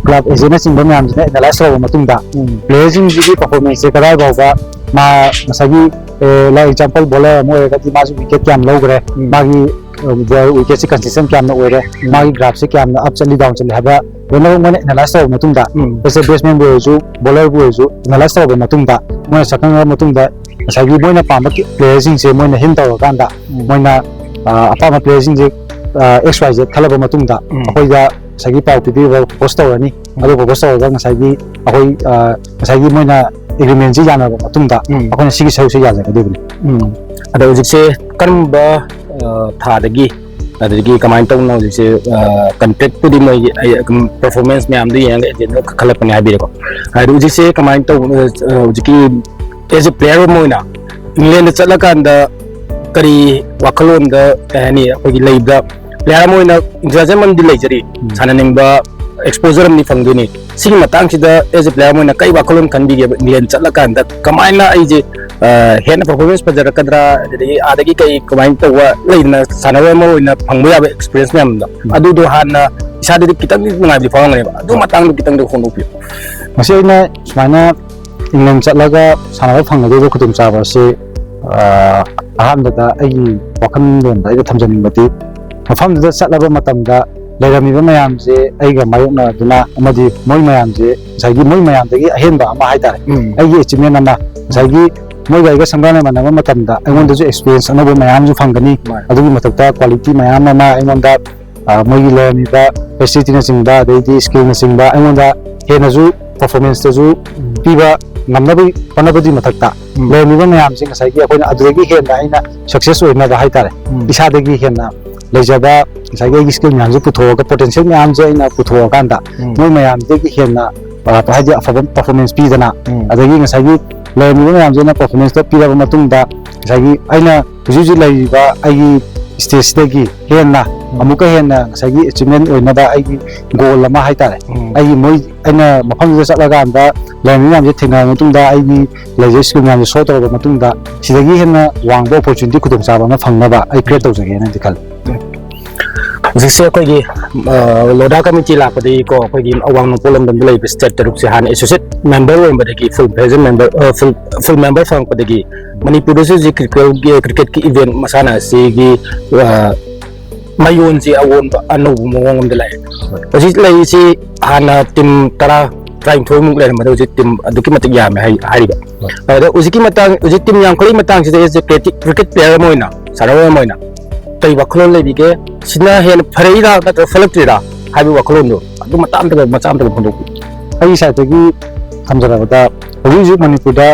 ꯀ꯭ꯂꯕ ꯑꯦꯖꯦꯟꯅꯆꯤꯡꯕ ꯃꯌꯥꯝꯁꯤꯅ ꯑꯦꯅꯥꯂꯥꯏꯁ ꯇꯧꯔꯕ ꯃꯇꯨꯡꯗ ꯄ꯭ꯂꯦꯌꯔꯁꯤꯡꯁꯤꯒꯤ ꯄꯔꯐꯣꯔꯃꯦꯟꯁꯁꯦ ꯀꯗꯥꯏ ꯐꯥꯎꯕ ꯃꯥ ꯉꯁꯥꯏꯒꯤ ꯂꯥꯏꯛ ꯑꯦꯛꯖꯥꯝꯄꯜ ꯕꯣꯂꯔ ꯑꯃ ꯑꯣꯏꯔꯒꯗꯤ ꯃꯥꯁꯨ ꯋꯤꯀꯦꯠ ꯀꯌꯥꯝ ꯂꯧꯈ꯭ꯔꯦ, ꯃꯥꯒꯤ ꯋꯤꯀꯦꯠꯁꯦ ꯀꯟꯁꯤꯁꯇꯦꯟ ꯀꯌꯥꯝꯅ ꯑꯣꯏꯔꯦ, ꯃꯥꯒꯤ ꯒ꯭ꯔꯥꯐꯁꯦ ꯀꯌꯥꯝꯅ ꯑꯞ ꯆꯠꯂꯤ ꯗꯥꯎꯟ ꯆꯠꯂꯤ ꯍꯥꯏꯕ ꯂꯣꯏꯅꯃꯛ ꯃꯣꯏꯅ ꯑꯦꯅꯥꯂꯥꯏꯁ ꯇꯧꯔꯕ ꯃꯇꯨꯡꯗ, ꯕꯦꯠꯁꯃꯦꯟꯕꯨ ꯑꯣꯏꯔꯁꯨ ꯕꯣꯂꯔꯕꯨ ꯑꯣꯏꯔꯁꯨ ꯑꯦꯅꯥꯂꯥꯏꯁ ꯇꯧꯔꯕ ꯃꯇꯨꯡꯗ, ꯃꯣꯏꯅ ꯁꯛꯈꯪꯉꯕ ꯃꯇꯨꯡꯗ ꯉꯁꯥꯏꯒꯤ ꯃꯣꯏꯅ ꯄꯥꯝꯕ ꯄ꯭ꯂꯦꯌꯔꯁꯤꯡꯁꯦ ꯃꯣꯏꯅ ꯍꯤꯟ ꯇꯧꯔꯀꯥꯟꯗ ꯃꯣꯏꯅ ꯑ, ꯑꯄꯥꯝꯕ ꯄ꯭ꯂꯦꯌꯔꯁꯤꯡꯁꯦ ꯑꯦꯛꯁ ꯋꯥꯏ ꯖꯦꯠ ꯈꯜꯂꯕ ꯃꯇꯨꯡꯗ ꯑꯩꯈꯣꯏꯗ ꯉꯁꯥꯏꯒꯤ ꯄꯥꯎ ꯄꯤꯕꯤꯔꯒ ꯄ꯭ꯔꯣꯄꯣꯁ ꯇꯧꯔꯅꯤ꯫ ꯑꯗꯨ ꯄ꯭ꯔꯣꯄꯣꯁ ꯇꯧꯔꯒ ꯉꯁꯥꯏꯒꯤ ꯑꯩꯈꯣꯏ ꯑ, ꯉꯁꯥꯏꯒꯤ ꯃꯣꯏꯅ ꯑꯦꯒ꯭ꯔꯤꯃꯦꯟꯁꯤ ꯌꯥꯅꯔꯕ ꯃꯇꯨꯡꯗ ꯑꯩꯈꯣꯏꯅ ꯁꯤꯒꯤ ꯁꯔꯨꯛꯁꯦ ꯌꯥꯖꯒꯗꯣꯏꯕꯅꯤ꯫ ꯎꯝ꯫ ꯑꯗꯣ ꯍꯧꯖꯤꯛꯁꯦ ꯀꯔꯝꯕ ꯑ, ꯊꯥꯗꯒꯤ ꯑꯗꯨꯗꯒꯤ ꯀꯃꯥꯏꯅ ꯇꯧꯅ ꯍꯧꯖꯤꯛꯁꯦ ꯀꯟꯇ꯭ꯔꯦꯛꯄꯨꯗꯤ ꯃꯣꯏꯒꯤ ꯄꯔꯐꯣꯔꯃꯦꯟꯁ ꯃꯌꯥꯝꯗꯣ ꯌꯦꯡꯉꯒ ꯑꯦꯖꯦꯟꯗ ꯈꯜꯂꯛꯄꯅꯦ ꯍꯥꯏꯕꯤꯔꯦꯀꯣ꯫ ꯑꯗꯣ ꯍꯧꯖꯤꯛꯁꯦ ꯀꯃꯥꯏꯅ ꯇꯧꯕꯅꯣ, ꯑ, ꯍꯧꯖꯤꯛꯀꯤ ꯑꯦꯖ ꯑꯦ ꯄ꯭ꯂꯦꯌꯔ ꯑꯃ ꯑꯣꯏꯅ ꯏꯪꯂꯦꯟꯗ ꯆꯠꯂꯀꯥꯟꯗ ꯀꯔꯤ ꯋꯥꯈꯜꯂꯣꯟꯗ, ꯀꯩ ꯍꯥꯏꯅꯤ, ꯑꯩꯈꯣꯏꯒꯤ ꯂꯩꯕꯗ ꯄ꯭ꯂꯦꯌꯔ ꯑꯃ ꯑꯣꯏꯅ enthusiasm ꯑꯃꯗꯤ ꯂꯩꯖꯔꯤ, ꯁꯥꯟꯅꯅꯤꯡꯕ exposure ꯑꯃꯗꯤ ꯐꯪꯗꯣꯏꯅꯤ꯫ ꯁꯤꯒꯤ ꯃꯇꯥꯡꯁꯤꯗ ꯑꯦꯖ ꯑꯦ ꯄ꯭ꯂꯦꯌꯔ ꯑꯃ ꯑꯣꯏꯅ ꯀꯩ ꯋꯥꯈꯜꯂꯣꯟ ꯈꯟꯕꯤꯒꯦꯕ? ꯏꯪꯂꯦꯟ ꯆꯠꯂꯀꯥꯟꯗ ꯀꯃꯥꯏꯅ ꯑꯩꯁꯦ, ꯑ, ꯍꯦꯟꯅ performance ꯐꯖꯔꯛꯀꯗ꯭ꯔꯥ, ꯑꯗꯒꯤ ꯑꯥꯗꯒꯤ ꯀꯩ ꯀꯃꯥꯏꯅ ꯇꯧꯕ ꯂꯩꯗꯅ, ꯁꯥꯟꯅꯔꯣꯏ ꯑꯃ ꯑꯣꯏꯅ ꯐꯪꯕ ꯌꯥꯕ experience ꯃꯌꯥꯝꯗꯣ, ꯑꯗꯨꯗꯣ ꯍꯥꯟꯅ ꯏꯁꯥꯗꯗꯤ ꯈꯤꯇꯪꯗꯤ ꯅꯨꯡꯉꯥꯏꯕꯗꯤ ꯐꯥꯎꯔꯝꯒꯅꯦꯕ꯫ ꯑꯗꯨ ꯃꯇꯥꯡꯗꯣ ꯈꯤꯇꯪꯗꯤ ꯐꯣꯡꯗꯣꯛꯄꯤꯌꯨ꯫ ꯃꯁꯤ ꯑꯩꯅ ꯁꯨꯃꯥꯏꯅ ꯏꯪꯂꯦꯟ ꯆꯠꯂꯒ ꯁꯥꯟꯅꯕ ꯐꯪꯒꯗꯧꯕ ꯈꯨꯗꯣꯡꯆꯥꯕ ꯑꯁꯤ, ꯑ, ꯑꯍꯥꯟꯕꯗ ꯑꯩꯒꯤ ꯋꯥꯈꯜꯂꯣꯟꯗ ꯑꯩꯅ ꯊꯝꯖꯅꯤꯡꯕꯗꯤ, ꯃꯐꯝꯗꯨꯗ ꯆꯠꯂꯕ ꯃꯇꯝꯗ ꯂꯩꯔꯝꯃꯤꯕ ꯃꯌꯥꯝꯁꯦ ꯑꯩꯒ ꯃꯥꯌꯣꯛꯅꯗꯨꯅ, ꯑꯃꯗꯤ ꯃꯣꯏ ꯃꯌꯥꯝꯁꯦ, ꯉꯁꯥꯏꯒꯤ ꯃꯣꯏ ꯃꯌꯥꯝꯗꯒꯤ ꯑꯍꯦꯟꯕ ꯑꯃ ꯍꯥꯏꯇꯥꯔꯦ, ꯎꯝ꯫ ꯑꯩꯒꯤ achievement ꯑꯃ, ꯉꯁꯥꯏꯒꯤ ꯃꯣꯏꯒ ꯑꯩꯒ ꯁꯪꯒꯥꯅ ꯃꯥꯟꯅꯕ ꯃꯇꯝꯗ ꯑꯩꯉꯣꯟꯗꯁꯨ experience ꯑꯅꯧꯕ ꯃꯌꯥꯝꯁꯨ ꯐꯪꯒꯅꯤ꯫ ꯃꯥꯅꯦ꯫ ꯑꯗꯨꯒꯤ ꯃꯊꯛꯇ quality ꯃꯌꯥꯝ ꯑꯃ ꯑꯩꯉꯣꯟꯗ, ꯑ, ꯃꯣꯏꯒꯤ ꯂꯩꯔꯝꯃꯤꯕ facilityꯅꯆꯤꯡꯕ, ꯑꯗꯩꯗꯤ skillꯅꯆꯤꯡꯕ ꯑꯩꯉꯣꯟꯗ ꯍꯦꯟꯅꯁꯨ performanceꯇꯁꯨ ꯄꯤꯕ ꯉꯝꯅꯕꯒꯤ ꯍꯣꯠꯅꯕꯒꯤ ꯃꯊꯛꯇ, ꯎꯝ꯫ ꯂꯩꯔꯝꯃꯤꯕ ꯃꯌꯥꯝꯁꯦ ꯉꯁꯥꯏꯒꯤ ꯑꯩꯈꯣꯏꯅ ꯑꯗꯨꯗꯒꯤ ꯍꯦꯟꯅ ꯑꯩꯅ success ꯑꯣꯏꯅꯕ ꯍꯥꯏꯇꯥꯔꯦ, ꯎꯝ꯫ ꯏꯁꯥꯗꯒꯤ ꯍꯦꯟꯅ ꯂꯩꯖꯕ ꯉꯁꯥꯏꯒꯤ ꯑꯩꯒꯤ skill ꯃꯌꯥꯝꯁꯦ ꯄꯨꯊꯣꯛꯑꯒ, potential ꯃꯌꯥꯝꯁꯦ ꯑꯩꯅ ꯄꯨꯊꯣꯛꯑꯀꯥꯟꯗ, ꯎꯝ꯫ ꯃꯣꯏ ꯃꯌꯥꯝꯗꯒꯤ ꯍꯦꯟꯅ, ꯑ, ꯍꯥꯏꯗꯤ ꯑꯐꯕ performance ꯄꯤꯗꯅ, ꯎꯝ꯫ ꯑꯗꯒꯤ ꯉꯁꯥꯏꯒꯤ ꯂꯩꯔꯝꯃꯤꯕ ꯃꯌꯥꯝꯁꯤꯅ performanceꯇꯣ ꯄꯤꯔꯕ ꯃꯇꯨꯡꯗ, ꯉꯁꯥꯏꯒꯤ ꯑꯩꯅ ꯍꯧꯖꯤꯛ ꯍꯧꯖꯤꯛ ꯂꯩꯔꯤꯕ ꯑꯩꯒꯤ stageꯁꯤꯗꯒꯤ ꯍꯦꯟꯅ, ꯎꯝ꯫ ꯑꯃꯨꯛꯀ ꯍꯦꯟꯅ ꯉꯁꯥꯏꯒꯤ achievement ꯑꯣꯏꯅꯕ ꯑꯩꯒꯤ goal ꯑꯃ ꯍꯥꯏꯇꯥꯔꯦ, ꯎꯝ꯫ ꯑꯩꯒꯤ ꯃꯣꯏ, ꯑꯩꯅ ꯃꯐꯝꯗꯨꯗ ꯆꯠꯂꯀꯥꯟꯗ ꯂꯩꯔꯝꯃꯤꯕ ꯃꯌꯥꯝꯁꯦ ꯊꯦꯡꯅꯔꯕ ꯃꯇꯨꯡꯗ, ꯑꯩꯒꯤ ꯂꯩꯖꯔꯤꯕ skill ꯃꯌꯥꯝꯁꯦ show ꯇꯧꯔꯕ ꯃꯇꯨꯡꯗ, ꯁꯤꯗꯒꯤ ꯍꯦꯟꯅ ꯋꯥꯡꯕ opportunity ꯈꯨꯗꯣꯡꯆꯥꯕ ꯑꯃ ꯐꯪꯅꯕ ꯑꯩ create ꯇꯧꯖꯒꯦꯅꯗꯤ ꯈꯜꯂꯤ꯫ ꯍꯧꯖꯤꯛꯁꯦ ꯑꯩꯈꯣꯏꯒꯤ, ꯑ, ꯂꯣꯙꯥ committee ꯂꯥꯛꯄꯗꯒꯤꯀꯣ, ꯑꯩꯈꯣꯏꯒꯤ ꯑꯋꯥꯡ ꯅꯣꯡꯄꯣꯛ ꯂꯝꯗꯝꯗ ꯂꯩꯔꯤꯕ state ꯇꯔꯨꯛꯁꯦ ꯍꯥꯟꯅ associate member ꯑꯣꯏꯔꯝꯕꯗꯒꯤ full fledged member, ꯑ, full, full member ꯐꯪꯉꯛꯄꯗꯒꯤ, ꯃꯅꯤꯄꯨꯔꯗꯁꯨ ꯍꯧꯖꯤꯛ cricket, cricketꯀꯤ event ꯃꯁꯥꯟꯅ ꯑꯁꯤꯒꯤ, ꯑ, ꯃꯌꯣꯟꯁꯤ ꯑꯑꯣꯟꯕ ꯑꯅꯧꯕ ꯃꯑꯣꯡ ꯑꯃꯗ ꯂꯥꯛꯑꯦ꯫ ꯍꯧꯖꯤꯛ ꯂꯩꯔꯤꯁꯤ ꯍꯥꯟꯅ team ꯇꯔꯥ, ꯇꯔꯥꯅꯤꯊꯣꯏꯃꯨꯛ ꯂꯩꯔꯝꯕꯗ ꯍꯧꯖꯤꯛ team ꯑꯗꯨꯛꯀꯤ ꯃꯇꯤꯛ ꯌꯥꯝꯃꯦ ꯍꯥꯏ-, ꯍꯥꯏꯔꯤꯕ꯫ ꯑꯗ ꯍꯧꯖꯤꯛꯀꯤ ꯃꯇꯥꯡ, ꯍꯧꯖꯤꯛ team ꯌꯥꯝꯈꯠꯂꯛꯏ ꯃꯇꯥꯡꯁꯤꯗ ꯑꯩꯁꯦ cricket, cricket player ꯑꯃ ꯑꯣꯏꯅ, ꯁꯥꯟꯅꯔꯣꯏ ꯑꯃ ꯑꯣꯏꯅ ꯀꯩ ꯋꯥꯈꯜꯂꯣꯟ ꯂꯩꯕꯤꯒꯦ? ꯁꯤꯅ ꯍꯦꯟꯅ ꯐꯔꯛꯏꯔꯥ ꯅꯠꯇ꯭ꯔꯒ ꯐꯠꯂꯛꯇ꯭ꯔꯤꯔꯥ ꯍꯥꯏꯕꯒꯤ ꯋꯥꯈꯜꯂꯣꯟꯗꯣ ꯑꯗꯨ ꯃꯇꯥꯡ ꯑꯝꯇꯒ, ꯃꯆꯥ ꯑꯝꯇꯒ ꯐꯣꯡꯗꯣꯛꯄꯤꯌꯨ꯫ ꯑꯩꯒꯤ sideꯇꯒꯤ ꯊꯝꯖꯔꯕꯗ, ꯍꯧꯖꯤꯛ ꯍꯧꯖꯤꯛ ꯃꯅꯤꯄꯨꯔꯗ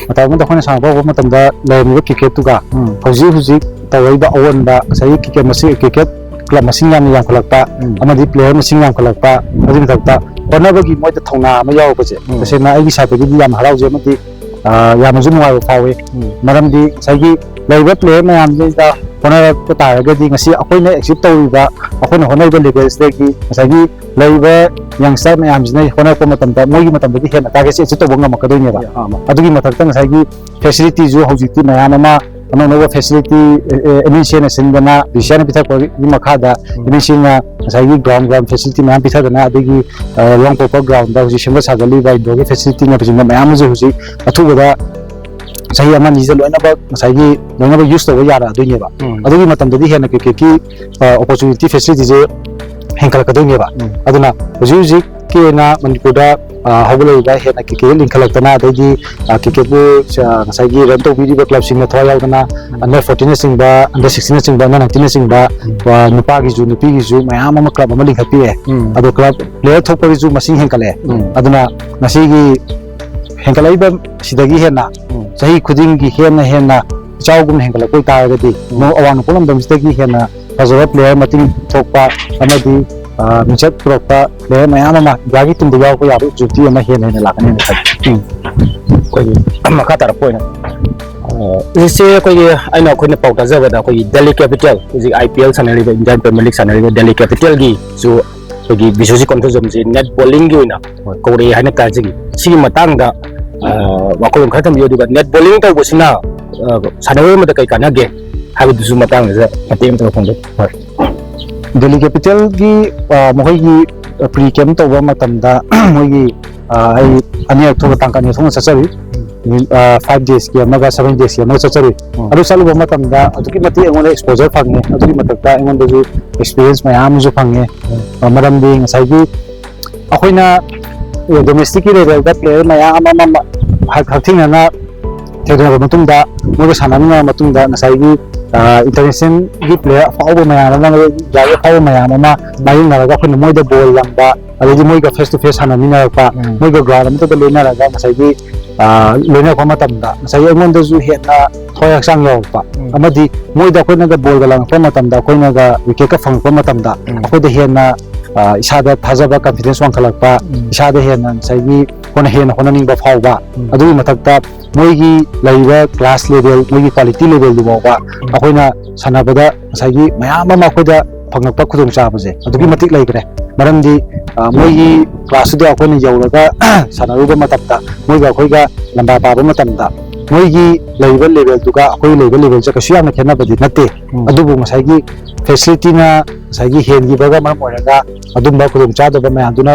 ꯃꯇꯝ ꯑꯃꯗ ꯑꯩꯈꯣꯏꯅ ꯁꯥꯟꯅꯕ ꯍꯧꯕ ꯃꯇꯝꯗ ꯂꯩꯔꯝꯃꯤꯕ cricketꯇꯨꯒ, ꯎꯝ꯫ ꯍꯧꯖꯤꯛ ꯍꯧꯖꯤꯛ ꯇꯧꯔꯛꯏꯕ ꯑꯑꯣꯟꯕ, ꯉꯁꯥꯏꯒꯤ cricket ꯃꯁꯤꯡ, cricket club ꯃꯁꯤꯡ ꯌꯥꯝꯅ ꯌꯥꯝꯈꯠꯂꯛꯄ, ꯎꯝ꯫ ꯑꯃꯗꯤ player ꯃꯁꯤꯡ ꯌꯥꯝꯈꯠꯂꯛꯄ, ꯎꯝ꯫ ꯑꯗꯨꯒꯤ ꯃꯊꯛꯇ ꯍꯣꯠꯅꯕꯒꯤ ꯃꯣꯏꯗ ꯊꯧꯅꯥ ꯑꯃ ꯌꯥꯎꯔꯛꯄꯁꯦ, ꯎꯝ꯫ ꯇꯁꯦꯡꯅ ꯑꯩꯒꯤ sideꯇꯒꯤꯗꯤ ꯌꯥꯝ ꯍꯔꯥꯎꯖꯩ, ꯑꯃꯗꯤ ꯑ, ꯌꯥꯝꯅꯁꯨ ꯅꯨꯡꯉꯥꯏꯕ ꯐꯥꯎꯏ꯫ ꯎꯝ꯫ ꯃꯔꯝꯗꯤ ꯉꯁꯥꯏꯒꯤ ꯂꯩꯔꯤꯕ player ꯃꯌꯥꯝꯁꯤꯗ ꯍꯣꯠꯅꯔꯛꯄ ꯇꯥꯔꯒꯗꯤ, ꯉꯁꯤ ꯑꯩꯈꯣꯏꯅ achieve ꯇꯧꯔꯤꯕ, ꯑꯩꯈꯣꯏꯅ ꯍꯣꯠꯅꯔꯤꯕ levelꯁꯤꯗꯒꯤ ꯉꯁꯥꯏꯒꯤ ꯂꯩꯔꯤꯕ youngster ꯃꯌꯥꯝꯁꯤꯅ ꯍꯣꯠꯅꯔꯛꯄ ꯃꯇꯝꯗ, ꯃꯣꯏꯒꯤ ꯃꯇꯝꯗꯗꯤ ꯍꯦꯟꯅ targetꯁꯦ achieve ꯇꯧꯕ ꯉꯝꯃꯛꯀꯗꯣꯏꯅꯦꯕ꯫ ꯑꯥ, ꯑꯥ꯫ ꯑꯗꯨꯒꯤ ꯃꯊꯛꯇ ꯉꯁꯥꯏꯒꯤ facilityꯁꯨ ꯍꯧꯖꯤꯛꯇꯤ ꯃꯌꯥꯝ ꯑꯃ, ꯑꯅꯧ ꯑꯅꯧꯕ facility, ꯑꯦ, ꯑꯦ, MNCꯅ ꯁꯤꯟꯗꯅ, ꯕꯤ ꯁꯤ ꯑꯥꯏꯅ ꯄꯤꯊꯔꯛꯄꯒꯤ ꯃꯈꯥꯗ, ꯎꯝ꯫ MNCꯅ ꯉꯁꯥꯏꯒꯤ ground, ground facility ꯃꯌꯥꯝ ꯄꯤꯊꯗꯅ, ꯑꯗꯒꯤ, ꯑ, ꯋꯥꯡꯄꯣꯛꯄ groundꯗ ꯍꯧꯖꯤꯛ ꯁꯦꯝꯒꯠ ꯁꯥꯒꯠꯂꯤꯕ indoorꯒꯤ facilityꯅꯆꯤꯡꯕ ꯃꯌꯥꯝ ꯑꯃꯁꯨ ꯍꯧꯖꯤꯛ ꯑꯊꯨꯕꯗ ꯆꯍꯤ ꯑꯃ ꯑꯅꯤꯁꯤꯗ ꯂꯣꯏꯅꯃꯛ ꯉꯁꯥꯏꯒꯤ ꯂꯣꯏꯅꯃꯛ use ꯇꯧꯕ ꯌꯥꯔꯛꯑꯗꯣꯏꯅꯦꯕ꯫ ꯎꯝ꯫ ꯑꯗꯨꯒꯤ ꯃꯇꯝꯗꯗꯤ ꯍꯦꯟꯅ cricketꯀꯤ, ꯑ, opportunity facilityꯁꯦ ꯍꯦꯟꯒꯠꯂꯛꯀꯗꯣꯏꯅꯦꯕ꯫ ꯎꯝ꯫ ꯑꯗꯨꯅ ꯍꯧꯖꯤꯛ ꯍꯧꯖꯤꯛꯀꯤ ꯑꯣꯏꯅ ꯃꯅꯤꯄꯨꯔꯗ, ꯑ, ꯍꯧꯒꯠꯂꯛꯂꯤꯕ ꯍꯦꯟꯅ cricket ꯂꯤꯡꯈꯠꯂꯛꯇꯅ, ꯑꯗꯩꯗꯤ, ꯑ, cricketꯄꯨ, ꯑ, ꯉꯁꯥꯏꯒꯤ run ꯇꯧꯕꯤꯔꯤꯕ clubꯁꯤꯡꯅ ꯊꯋꯥꯏ ꯌꯥꯎꯗꯅ, ꯎꯝ꯫ Under fourteenꯅꯆꯤꯡꯕ, under sixteenꯅꯆꯤꯡꯕ, under nineteenꯅꯆꯤꯡꯕ, ꯎꯝ꯫ ꯑ, ꯅꯨꯄꯥꯒꯤꯁꯨ ꯅꯨꯄꯤꯒꯤꯁꯨ ꯃꯌꯥꯝ ꯑꯃ club ꯑꯃ ꯂꯤꯡꯈꯠꯄꯤꯔꯦ꯫ ꯎꯝ꯫ ꯑꯗꯣ club player ꯊꯣꯛꯄꯒꯤꯁꯨ ꯃꯁꯤꯡ ꯍꯦꯟꯒꯠꯂꯛꯑꯦ꯫ ꯎꯝ꯫ ꯑꯗꯨꯅ ꯉꯁꯤꯒꯤ ꯍꯦꯟꯒꯠꯂꯛꯏꯕ ꯁꯤꯗꯒꯤ ꯍꯦꯟꯅ ꯎꯝ꯫ ꯆꯍꯤ ꯈꯨꯗꯤꯡꯒꯤ ꯍꯦꯟꯅ ꯍꯦꯟꯅ ꯏꯆꯥꯎꯒꯨꯝꯅ ꯍꯦꯟꯒꯠꯂꯛꯄ ꯑꯣꯏꯇꯥꯔꯒꯗꯤ, ꯎꯝ꯫ ꯅꯣ-, ꯑꯋꯥꯡ ꯅꯣꯡꯄꯣꯛ ꯂꯝꯗꯝꯁꯤꯗꯒꯤ ꯍꯦꯟꯅ ꯐꯖꯕ player ꯃꯇꯤꯛ ꯊꯣꯛꯄ ꯑꯃꯗꯤ, ꯑ, ꯃꯤꯡꯆꯠ ꯄꯨꯔꯛꯄ player ꯃꯌꯥꯝ ꯑꯃ ꯏꯟꯗꯤꯌꯥꯒꯤ teamꯗ ꯌꯥꯎꯔꯛꯄ ꯌꯥꯕꯒꯤ opportunity ꯑꯃ ꯍꯦꯟꯅ ꯍꯦꯟꯅ ꯂꯥꯛꯀꯅꯤ ꯍꯥꯏꯅ ꯈꯜꯂꯤ꯫ ꯎꯝ꯫ ꯑꯩꯈꯣꯏꯒꯤ ꯃꯈꯥ ꯇꯥꯔꯛꯄ ꯑꯣꯏꯅ, ꯑ, ꯍꯧꯖꯤꯛꯁꯦ ꯑꯩꯈꯣꯏꯒꯤ, ꯑꯩꯅ, ꯑꯩꯈꯣꯏꯅ ꯄꯥꯎ ꯇꯥꯖꯕꯗ, ꯑꯩꯈꯣꯏꯒꯤ Delhi Capital, ꯍꯧꯖꯤꯛ IPL ꯁꯥꯟꯅꯔꯤꯕ, Indian Premier League ꯁꯥꯟꯅꯔꯤꯕ Delhi Capitalꯒꯤꯁꯨ ꯑꯩꯈꯣꯏꯒꯤ ꯕꯤꯁ꯭ꯋꯖꯤꯠ ꯀꯣꯟꯊꯧꯖꯝꯁꯦ netballingꯒꯤ ꯑꯣꯏꯅ ꯍꯣꯏ꯫ ꯀꯧꯔꯛꯑꯦ ꯍꯥꯏꯅ ꯇꯥꯖꯩ꯫ ꯁꯤꯒꯤ ꯃꯇꯥꯡꯗ, ꯑ, ꯋꯥꯈꯜꯂꯣꯟ ꯈꯔ ꯊꯝꯕꯤꯌꯨ, ꯑꯗꯨꯒ netballing ꯇꯧꯕꯁꯤꯅ, ꯑ, ꯁꯥꯟꯅꯔꯣꯏ ꯑꯃꯗ ꯀꯩ ꯀꯥꯟꯅꯒꯦ ꯍꯥꯏꯕꯗꯨꯁꯨ ꯃꯇꯥꯡꯁꯤꯗ ꯃꯇꯦꯛ ꯑꯃꯇ ꯐꯣꯡꯗꯣꯛ-, ꯍꯣꯏ꯫ Delhi Capitalꯒꯤ, ꯑ, ꯃꯈꯣꯏꯒꯤ pre camp ꯇꯧꯕ ꯃꯇꯝꯗ, ꯃꯣꯏꯒꯤ, ꯑ, ꯑꯩ ꯑꯅꯤꯔꯛ ꯊꯣꯛꯅ, ꯇꯥꯡꯀꯛ ꯑꯅꯤ ꯊꯣꯛꯅ ꯆꯠꯆꯔꯨꯏ꯫ ꯎꯝ꯫ ꯅꯨꯃꯤꯠ, ꯑ, five daysꯀꯤ ꯑꯃꯒ seven daysꯀꯤ ꯑꯃꯒ ꯆꯠꯆꯔꯨꯏ꯫ ꯎꯝ꯫ ꯑꯗꯨ ꯆꯠꯂꯨꯕ ꯃꯇꯝꯗ ꯑꯗꯨꯛꯀꯤ ꯃꯇꯤꯛ ꯑꯩꯉꯣꯟꯗ exposure ꯐꯪꯉꯦ꯫ ꯑꯗꯨꯒꯤ ꯃꯊꯛꯇ ꯑꯩꯉꯣꯟꯗꯁꯨ experience ꯃꯌꯥꯝ ꯑꯃꯁꯨ ꯐꯪꯉꯦ꯫ ꯎꯝ꯫ ꯑ, ꯃꯔꯝꯗꯤ ꯉꯁꯥꯏꯒꯤ ꯑꯩꯈꯣꯏꯅ, ꯑ, domesticꯀꯤ levelꯗ player ꯃꯌꯥꯝ ꯑꯃ ꯃ-, ꯍꯛ-, ꯍꯛꯊꯦꯡꯅꯅ ꯊꯦꯡꯅꯔꯕ ꯃꯇꯨꯡꯗ, ꯃꯣꯏꯒ ꯁꯥꯟꯅꯃꯤꯟꯅꯔꯕ ꯃꯇꯨꯡꯗ, ꯉꯁꯥꯏꯒꯤ, ꯑ, internationalꯒꯤ player ꯑꯐꯥꯎꯕ ꯃꯌꯥꯝ ꯑꯃ, ꯏꯟꯗꯤꯌꯥꯒꯤ ꯑꯐꯥꯎꯕ ꯃꯌꯥꯝ ꯑꯃ ꯃꯥꯌꯣꯛꯅꯔꯒ ꯑꯩꯈꯣꯏꯅ ꯃꯣꯏꯗ ball ꯂꯪꯕ, ꯑꯗꯩꯗꯤ ꯃꯣꯏꯒ face to face ꯁꯥꯟꯅꯃꯤꯟꯅꯔꯛꯄ, ꯎꯝ꯫ ꯃꯣꯏꯒ ground ꯑꯃꯠꯇꯗ ꯂꯣꯏꯅꯔꯒ ꯉꯁꯥꯏꯒꯤ, ꯑ, ꯂꯣꯏꯅꯔꯛꯄ ꯃꯇꯝꯗ ꯉꯁꯥꯏꯒꯤ ꯑꯩꯉꯣꯟꯗꯁꯨ ꯍꯦꯟꯅ ꯊꯋꯥꯏ ꯍꯛꯆꯥꯡ ꯌꯥꯎꯔꯛꯄ, ꯎꯝ꯫ ꯑꯃꯗꯤ ꯃꯣꯏꯗ ꯑꯩꯈꯣꯏꯅꯒ ballꯒ ꯂꯪꯉꯛꯄ ꯃꯇꯝꯗ, ꯑꯩꯈꯣꯏꯅꯒ wicketꯀ ꯐꯪꯉꯛꯄ ꯃꯇꯝꯗ, ꯎꯝ꯫ ꯑꯩꯈꯣꯏꯗ ꯍꯦꯟꯅ, ꯑ, ꯏꯁꯥꯗ ꯊꯥꯖꯕ, confidence ꯋꯥꯡꯈꯠꯂꯛꯄ, ꯎꯝ꯫ ꯏꯁꯥꯗ ꯍꯦꯟꯅ ꯉꯁꯥꯏꯒꯤ, ꯍꯣꯠꯅ-, ꯍꯦꯟꯅ ꯍꯣꯠꯅꯅꯤꯡꯕ ꯐꯥꯎꯕ, ꯎꯝ. ꯑꯗꯨꯒꯤ ꯃꯊꯛꯇ ꯃꯣꯏꯒꯤ ꯂꯩꯔꯤꯕ class level, ꯃꯣꯏꯒꯤ quality level ꯗꯨ ꯐꯥꯎꯕ ꯑꯩꯈꯣꯏꯅ ꯁꯥꯟꯅꯕꯗ ꯉꯁꯥꯏꯒꯤ ꯃꯌꯥꯝ ꯑꯃ ꯑꯩꯈꯣꯏꯗ ꯐꯪꯉꯛꯄ ꯈꯨꯗꯣꯡꯆꯥꯕꯁꯦ ꯑꯗꯨꯛꯀꯤ ꯃꯇꯤꯛ ꯂꯩꯈ꯭ꯔꯦ꯫ ꯃꯔꯝꯗꯤ, ꯑ, ꯃꯣꯏꯒꯤ class ꯇꯨꯗ ꯑꯩꯈꯣꯏꯅ ꯌꯧꯔꯒ ꯁꯥꯟꯅꯔꯨꯕ ꯃꯇꯝꯗ, ꯃꯣꯏꯒ ꯑꯩꯈꯣꯏꯒ ꯂꯝꯕꯥ ꯄꯥꯕ ꯃꯇꯝꯗ, ꯃꯣꯏꯒꯤ ꯂꯩꯔꯤꯕ level ꯗꯨꯒ ꯑꯩꯈꯣꯏ ꯂꯩꯔꯤꯕ level ꯁꯦ ꯀꯩꯁꯨ ꯌꯥꯝꯅ ꯈꯦꯠꯅꯕꯗꯤ ꯅꯠꯇꯦ꯫ ꯎꯝ. ꯑꯗꯨꯕꯨ ꯉꯁꯥꯏꯒꯤ facility ꯅ ꯉꯁꯥꯏꯒꯤ ꯍꯦꯟꯈꯤꯕꯒ ꯃꯔꯝ ꯑꯣꯏꯔꯒ ꯑꯗꯨꯝꯕ ꯈꯨꯗꯣꯡꯆꯥꯗꯕ ꯃꯌꯥꯝꯗꯨꯅ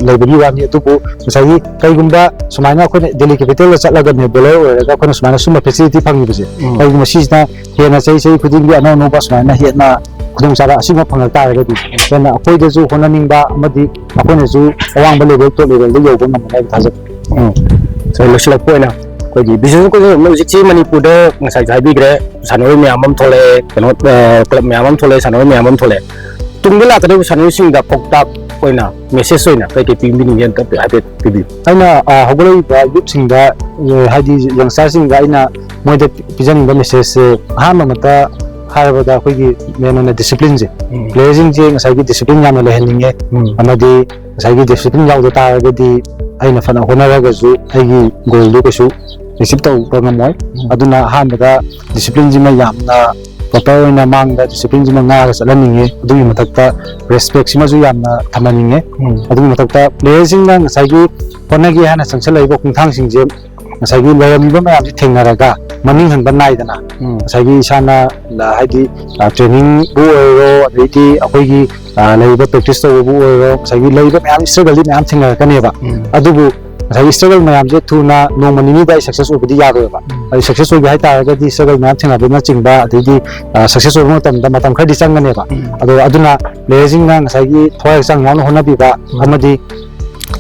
ꯂꯩꯕꯒꯤ ꯋꯥꯅꯤ꯫ ꯑꯗꯨꯕꯨ ꯉꯁꯥꯏꯒꯤ ꯀꯩꯒꯨꯝꯕ ꯁꯨꯃꯥꯏꯅ ꯑꯩꯈꯣꯏꯅ Delhi capital ꯗ ꯆꯠꯂꯒ netballer ꯑꯣꯏꯔꯒ ꯑꯩꯈꯣꯏꯅ ꯁꯨꯃꯥꯏꯅ ꯁꯨꯝꯕ facility ꯐꯪꯉꯤꯕꯁꯦ, ꯎꯝ. ꯀꯩꯒꯨꯝꯕ ꯁꯤꯁꯤꯅ ꯍꯦꯟꯅ ꯆꯍꯤ, ꯆꯍꯤ ꯈꯨꯗꯤꯡꯒꯤ ꯑꯅꯧ ꯑꯅꯧꯕ ꯁꯨꯃꯥꯏꯅ ꯍꯦꯟꯅ ꯈꯨꯗꯣꯡꯆꯥꯕ ꯑꯁꯤꯒꯨꯝꯕ ꯐꯪꯉꯛ ꯇꯥꯔꯒꯗꯤ ꯍꯦꯟꯅ ꯑꯩꯈꯣꯏꯗꯁꯨ ꯍꯣꯠꯅꯅꯤꯡꯕ ꯑꯃꯗꯤ ꯑꯩꯈꯣꯏꯅꯁꯨ ꯑꯋꯥꯡꯕ level, top level ꯗ ꯌꯧꯕ ꯉꯝꯒꯅꯤ ꯍꯥꯏꯕ ꯊꯥꯖꯩ꯫ ꯎꯝ꯫ So, ꯂꯣꯏꯁꯤꯜꯂꯛꯄ ꯑꯣꯏꯅ ꯑꯩꯈꯣꯏꯒꯤ ꯕꯤꯁꯅꯨ ꯀꯣꯏꯖꯦ ꯍꯧꯖꯤꯛꯁꯤ ꯃꯅꯤꯄꯨꯔꯗ ꯉꯁꯥꯏꯁꯨ ꯍꯥꯏꯕꯤꯈ꯭ꯔꯦ, ꯁꯥꯟꯅꯔꯣꯏ ꯃꯌꯥꯝ ꯑꯃ ꯊꯣꯛꯂꯛꯑꯦ, ꯀꯩꯅꯣ, ꯑ, club ꯃꯌꯥꯝ ꯑꯃ ꯊꯣꯛꯂꯛꯑꯦ, ꯁꯥꯟꯅꯔꯣꯏ ꯃꯌꯥꯝ ꯑꯃ ꯊꯣꯛꯂꯛꯑꯦ꯫ ꯇꯨꯡꯗ ꯂꯥꯛꯀꯗꯧꯔꯤꯕ ꯁꯥꯟꯅꯔꯣꯏꯁꯤꯡꯗ ꯄꯥꯎꯇꯥꯛ ꯑꯣꯏꯅ message ꯑꯣꯏꯅ ꯀꯩ ꯀꯩ ꯄꯤꯕꯤꯅꯤꯡꯒꯦ ꯑꯝꯇ ꯍꯥꯏꯐꯦꯠ ꯄꯤꯕꯤꯌꯨ꯫ ꯑꯩꯅ, ꯑ, ꯍꯧꯒꯠꯂꯛꯏꯕ youth ꯁꯤꯡꯗ, ꯑ, ꯍꯥꯏꯗꯤ youngster ꯁꯤꯡꯗ ꯑꯩꯅ ꯃꯣꯏꯗ ꯄꯤꯖꯅꯤꯡꯕ message ꯁꯦ, ꯑꯍꯥꯟꯕ ꯑꯃꯠꯇ ꯍꯥꯏꯔꯕꯗ ꯑꯩꯈꯣꯏꯒꯤ main ꯑꯣꯏꯅ discipline ꯁꯦ, ꯎꯝ. player ꯁꯤꯡꯁꯦ ꯉꯁꯥꯏꯒꯤ discipline ꯌꯥꯝꯅ ꯂꯩꯍꯟꯅꯤꯡꯉꯦ꯫ ꯎꯝ. ꯑꯃꯗꯤ ꯉꯁꯥꯏꯒꯤ discipline ꯌꯥꯎꯗ ꯇꯥꯔꯒꯗꯤ ꯑꯩꯅ ꯐꯅ ꯍꯣꯠꯅꯔꯒꯁꯨ ꯑꯩꯒꯤ goal ꯗꯨ ꯀꯩꯁꯨ achieve ꯇꯧꯕ ꯉꯝꯃꯣꯏ꯫ ꯎꯝ. ꯑꯗꯨꯅ ꯑꯍꯥꯟꯕꯗ discipline ꯁꯤꯃ ꯌꯥꯝꯅ proper ꯑꯣꯏꯅ ꯃꯥꯡꯗ discipline ꯁꯤꯃ ꯉꯥꯛꯑꯒ ꯆꯠꯍꯟꯅꯤꯡꯉꯦ꯫ ꯑꯗꯨꯒꯤ ꯃꯊꯛꯇ respect ꯁꯤꯃꯁꯨ ꯌꯥꯝꯅ ꯊꯝꯍꯟꯅꯤꯡꯉꯦ꯫ ꯎꯝ. ꯑꯗꯨꯒꯤ ꯃꯊꯛꯇ player ꯁꯤꯡꯅ ꯉꯁꯥꯏꯒꯤ ꯍꯣꯠꯅꯒꯦ ꯍꯥꯏꯅ ꯆꯪꯁꯤꯜꯂꯛꯏꯕ ꯈꯣꯡꯊꯥꯡꯁꯤꯡꯁꯦ ꯉꯁꯥꯏꯒꯤ ꯂꯩꯔꯝꯃꯤꯕ ꯃꯌꯥꯝꯁꯦ ꯊꯦꯡꯅꯔꯒ ꯃꯅꯤꯡ ꯍꯟꯕ ꯅꯥꯏꯗꯅ ꯎꯝ. ꯉꯁꯥꯏꯒꯤ ꯏꯁꯥꯅ, ꯍꯥꯏꯗꯤ, training ꯕꯨ ꯑꯣꯏꯔꯣ, ꯑꯗꯩꯗꯤ ꯑꯩꯈꯣꯏꯒꯤ, ꯑ, ꯂꯩꯔꯤꯕ practice ꯇꯧꯕꯕꯨ ꯑꯣꯏꯔꯣ, ꯉꯁꯥꯏꯒꯤ ꯂꯩꯔꯤꯕ ꯃꯌꯥꯝ struggle ꯗꯤ ꯃꯌꯥꯝ ꯊꯦꯡꯅꯔꯛꯀꯅꯦꯕ꯫ ꯎꯝ. ꯑꯗꯨꯕꯨ ꯉꯁꯥꯏꯒꯤ struggle ꯃꯌꯥꯝꯁꯦ ꯊꯨꯅ ꯅꯣꯡꯃ ꯅꯤꯅꯤꯗ ꯑꯩ success ꯑꯣꯏꯕꯗꯤ ꯌꯥꯔꯣꯏꯕ꯫ ꯎꯝ. ꯑꯗꯨ success ꯑꯣꯏꯒꯦ ꯍꯥꯏꯇꯥꯔꯒꯗꯤ struggle ꯃꯌꯥꯝ ꯊꯦꯡꯅꯕꯅꯆꯤꯡꯕ, ꯑꯗꯩꯗꯤ, ꯑ, success ꯑꯣꯏꯕ ꯃꯇꯝꯗ ꯃꯇꯝ ꯈꯔꯗꯤ ꯆꯪꯒꯅꯦꯕ꯫ ꯎꯝ. ꯑꯗꯣ ꯑꯗꯨꯅ player ꯁꯤꯡꯅ ꯉꯁꯥꯏꯒꯤ ꯊꯋꯥꯏ ꯍꯛꯆꯥꯡ ꯌꯥꯎꯅ ꯍꯣꯠꯅꯕꯤꯕ ꯎꯝ. ꯑꯃꯗꯤ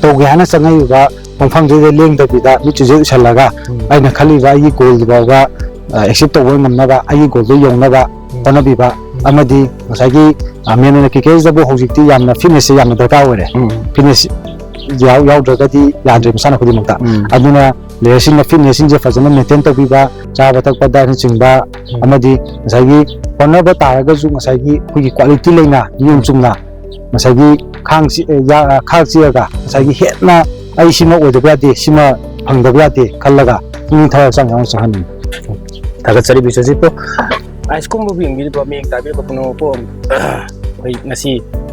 ꯇꯧꯒꯦ ꯍꯥꯏꯅ ꯆꯪꯉꯛꯏꯕ ꯈꯣꯡꯐꯝꯗꯨꯗ ꯂꯦꯡꯗꯕꯤꯗ ꯃꯤꯠ ꯆꯨꯖꯦꯠ ꯎꯏꯁꯜꯂꯒ ꯎꯝ. ꯑꯩꯅ ꯈꯜꯂꯤꯕ ꯑꯩꯒꯤ goal ꯗꯨ ꯐꯥꯎꯕ, ꯑ, achieve ꯇꯧꯕ ꯉꯝꯅꯕ, ꯑꯩꯒꯤ goal ꯗꯨ ꯌꯧꯅꯕ ꯎꯝ. ꯍꯣꯠꯅꯕꯤꯕ ꯎꯝ. ꯑꯃꯗꯤ ꯉꯁꯥꯏꯒꯤ, ꯑ, main ꯑꯣꯏꯅ cricket ꯇꯕꯨ ꯍꯧꯖꯤꯛꯇꯤ ꯌꯥꯝꯅ fitness ꯁꯦ ꯌꯥꯝꯅ ꯗꯔꯀꯥꯔ ꯑꯣꯏꯔꯦ꯫ ꯎꯝ. Fitness ꯌꯥꯎ-, ꯌꯥꯎꯗ꯭ꯔꯒꯗꯤ ꯌꯥꯗ꯭ꯔꯦ ꯃꯁꯥꯟꯅ ꯈꯨꯗꯤꯡꯃꯛꯇ꯫ ꯎꯝ. ꯑꯗꯨꯅ player ꯁꯤꯡꯅ fitness ꯁꯤꯡꯁꯦ ꯐꯖꯅ maintain ꯇꯧꯕꯤꯕ, ꯆꯥꯕ ꯊꯛꯄ diet ꯅꯆꯤꯡꯕ, ꯎꯝ. ꯑꯃꯗꯤ ꯉꯁꯥꯏꯒꯤ ꯍꯣꯠꯅꯕ ꯇꯥꯔꯒꯁꯨ ꯉꯁꯥꯏꯒꯤ ꯑꯩꯈꯣꯏꯒꯤ quality ꯂꯩꯅ, ꯅꯤꯌꯣꯝ ꯆꯨꯝꯅ ꯉꯁꯥꯏꯒꯤ ꯈꯥꯡ ꯆꯤ-, ꯑ, ꯌꯥ-, ꯑ, ꯈꯥꯡ ꯆꯤꯛꯑꯒ ꯉꯁꯥꯏꯒꯤ ꯍꯦꯟꯅ ꯑꯩ ꯁꯤꯃ ꯑꯣꯏꯗꯕ ꯌꯥꯗꯦ, ꯁꯤꯃ ꯐꯪꯗꯕ ꯌꯥꯗꯦ ꯈꯜꯂꯒ ꯄꯨꯛꯅꯤꯡ ꯊꯋꯥꯏ ꯍꯛꯆꯥꯡ ꯌꯥꯎꯅ ꯆꯪꯍꯟꯅꯤꯡꯉꯤ꯫ ꯊꯥꯒꯠꯆꯔꯤ ꯕꯤꯁ꯭ꯋꯖꯤꯠꯄꯨ꯫ ꯑꯥꯏꯁ ꯀꯨꯝꯕ ꯌꯦꯡꯕꯤꯔꯤꯕ ꯃꯤꯠꯌꯦꯡ ꯇꯥꯕꯤꯔꯤꯕ ꯄꯨꯝꯅꯃꯛꯄꯨ ꯑꯩꯈꯣꯏ ꯉꯁꯤ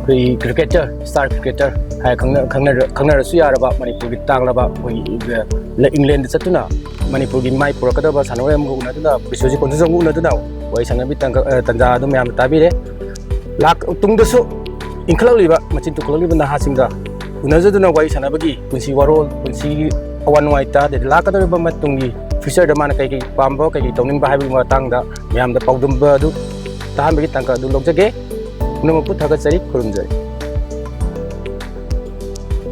ꯑꯩꯈꯣꯏ ꯀ꯭ꯔꯤꯀꯦꯇꯔ, ꯁ꯭ꯇꯥꯔ ꯀ꯭ꯔꯤꯀꯦꯇꯔ ꯍꯥꯏꯔ ꯈꯪꯅ-, ꯈꯪꯅꯔ-, ꯈꯪꯅꯔꯁꯨ ꯌꯥꯔꯕ ꯃꯅꯤꯄꯨꯔꯒꯤ ꯇꯥꯡꯂꯕ ꯑꯩꯈꯣꯏꯒꯤ, ꯑ, ꯏꯪꯂꯦꯟꯗ ꯆꯠꯇꯨꯅ ꯃꯅꯤꯄꯨꯔꯒꯤ ꯃꯥꯏ ꯄꯨꯔꯛꯀꯗꯕ ꯁꯥꯟꯅꯔꯣꯏ ꯑꯃꯒ ꯎꯅꯗꯨꯅ, ꯕꯤꯁ꯭ꯋꯖꯤꯠ ꯀꯣꯟꯖꯨꯖꯝꯒ ꯎꯅꯗꯨꯅ ꯋꯥꯔꯤ ꯁꯥꯟꯅꯕꯒꯤ ꯇꯥꯟꯖ-, ꯑ, ꯇꯥꯟꯖꯥ ꯑꯗꯨ ꯃꯌꯥꯝꯅ ꯇꯥꯕꯤꯔꯦ꯫ ꯂꯥꯛ-, ꯇꯨꯡꯗꯁꯨ ꯏꯟꯈꯠꯂꯛꯂꯤꯕ, ꯃꯆꯤꯟ ꯇꯨꯡꯈꯠꯂꯛꯂꯤꯕ ꯅꯍꯥꯁꯤꯡꯒ ꯎꯅꯖꯗꯨꯅ ꯋꯥꯔꯤ ꯁꯥꯟꯅꯕꯒꯤ ꯄꯨꯟꯁꯤ ꯋꯥꯔꯣꯜ, ꯄꯨꯟꯁꯤꯒꯤ ꯑꯋꯥ ꯅꯨꯡꯉꯥꯏ ꯇꯥꯗꯦ, ꯂꯥꯛꯀꯗꯧꯔꯤꯕ ꯃꯇꯨꯡꯒꯤ future ꯗ ꯃꯥꯅ ꯀꯩ ꯀꯩ ꯄꯥꯝꯕ, ꯀꯩ ꯀꯩ ꯇꯧꯅꯤꯡꯕ ꯍꯥꯏꯕꯒꯤ ꯃꯇꯥꯡꯗ ꯃꯌꯥꯝꯗ ꯄꯥꯎꯗꯝꯕ ꯑꯗꯨ ꯇꯥꯍꯟꯕꯒꯤ ꯇꯥꯡꯀꯛ ꯑꯗꯨ ꯂꯧꯖꯒꯦ꯫ ꯄꯨꯝꯅꯃꯛꯄꯨ ꯊꯥꯒꯠꯆꯔꯤ, ꯈꯨꯔꯨꯝꯖꯔꯤ꯫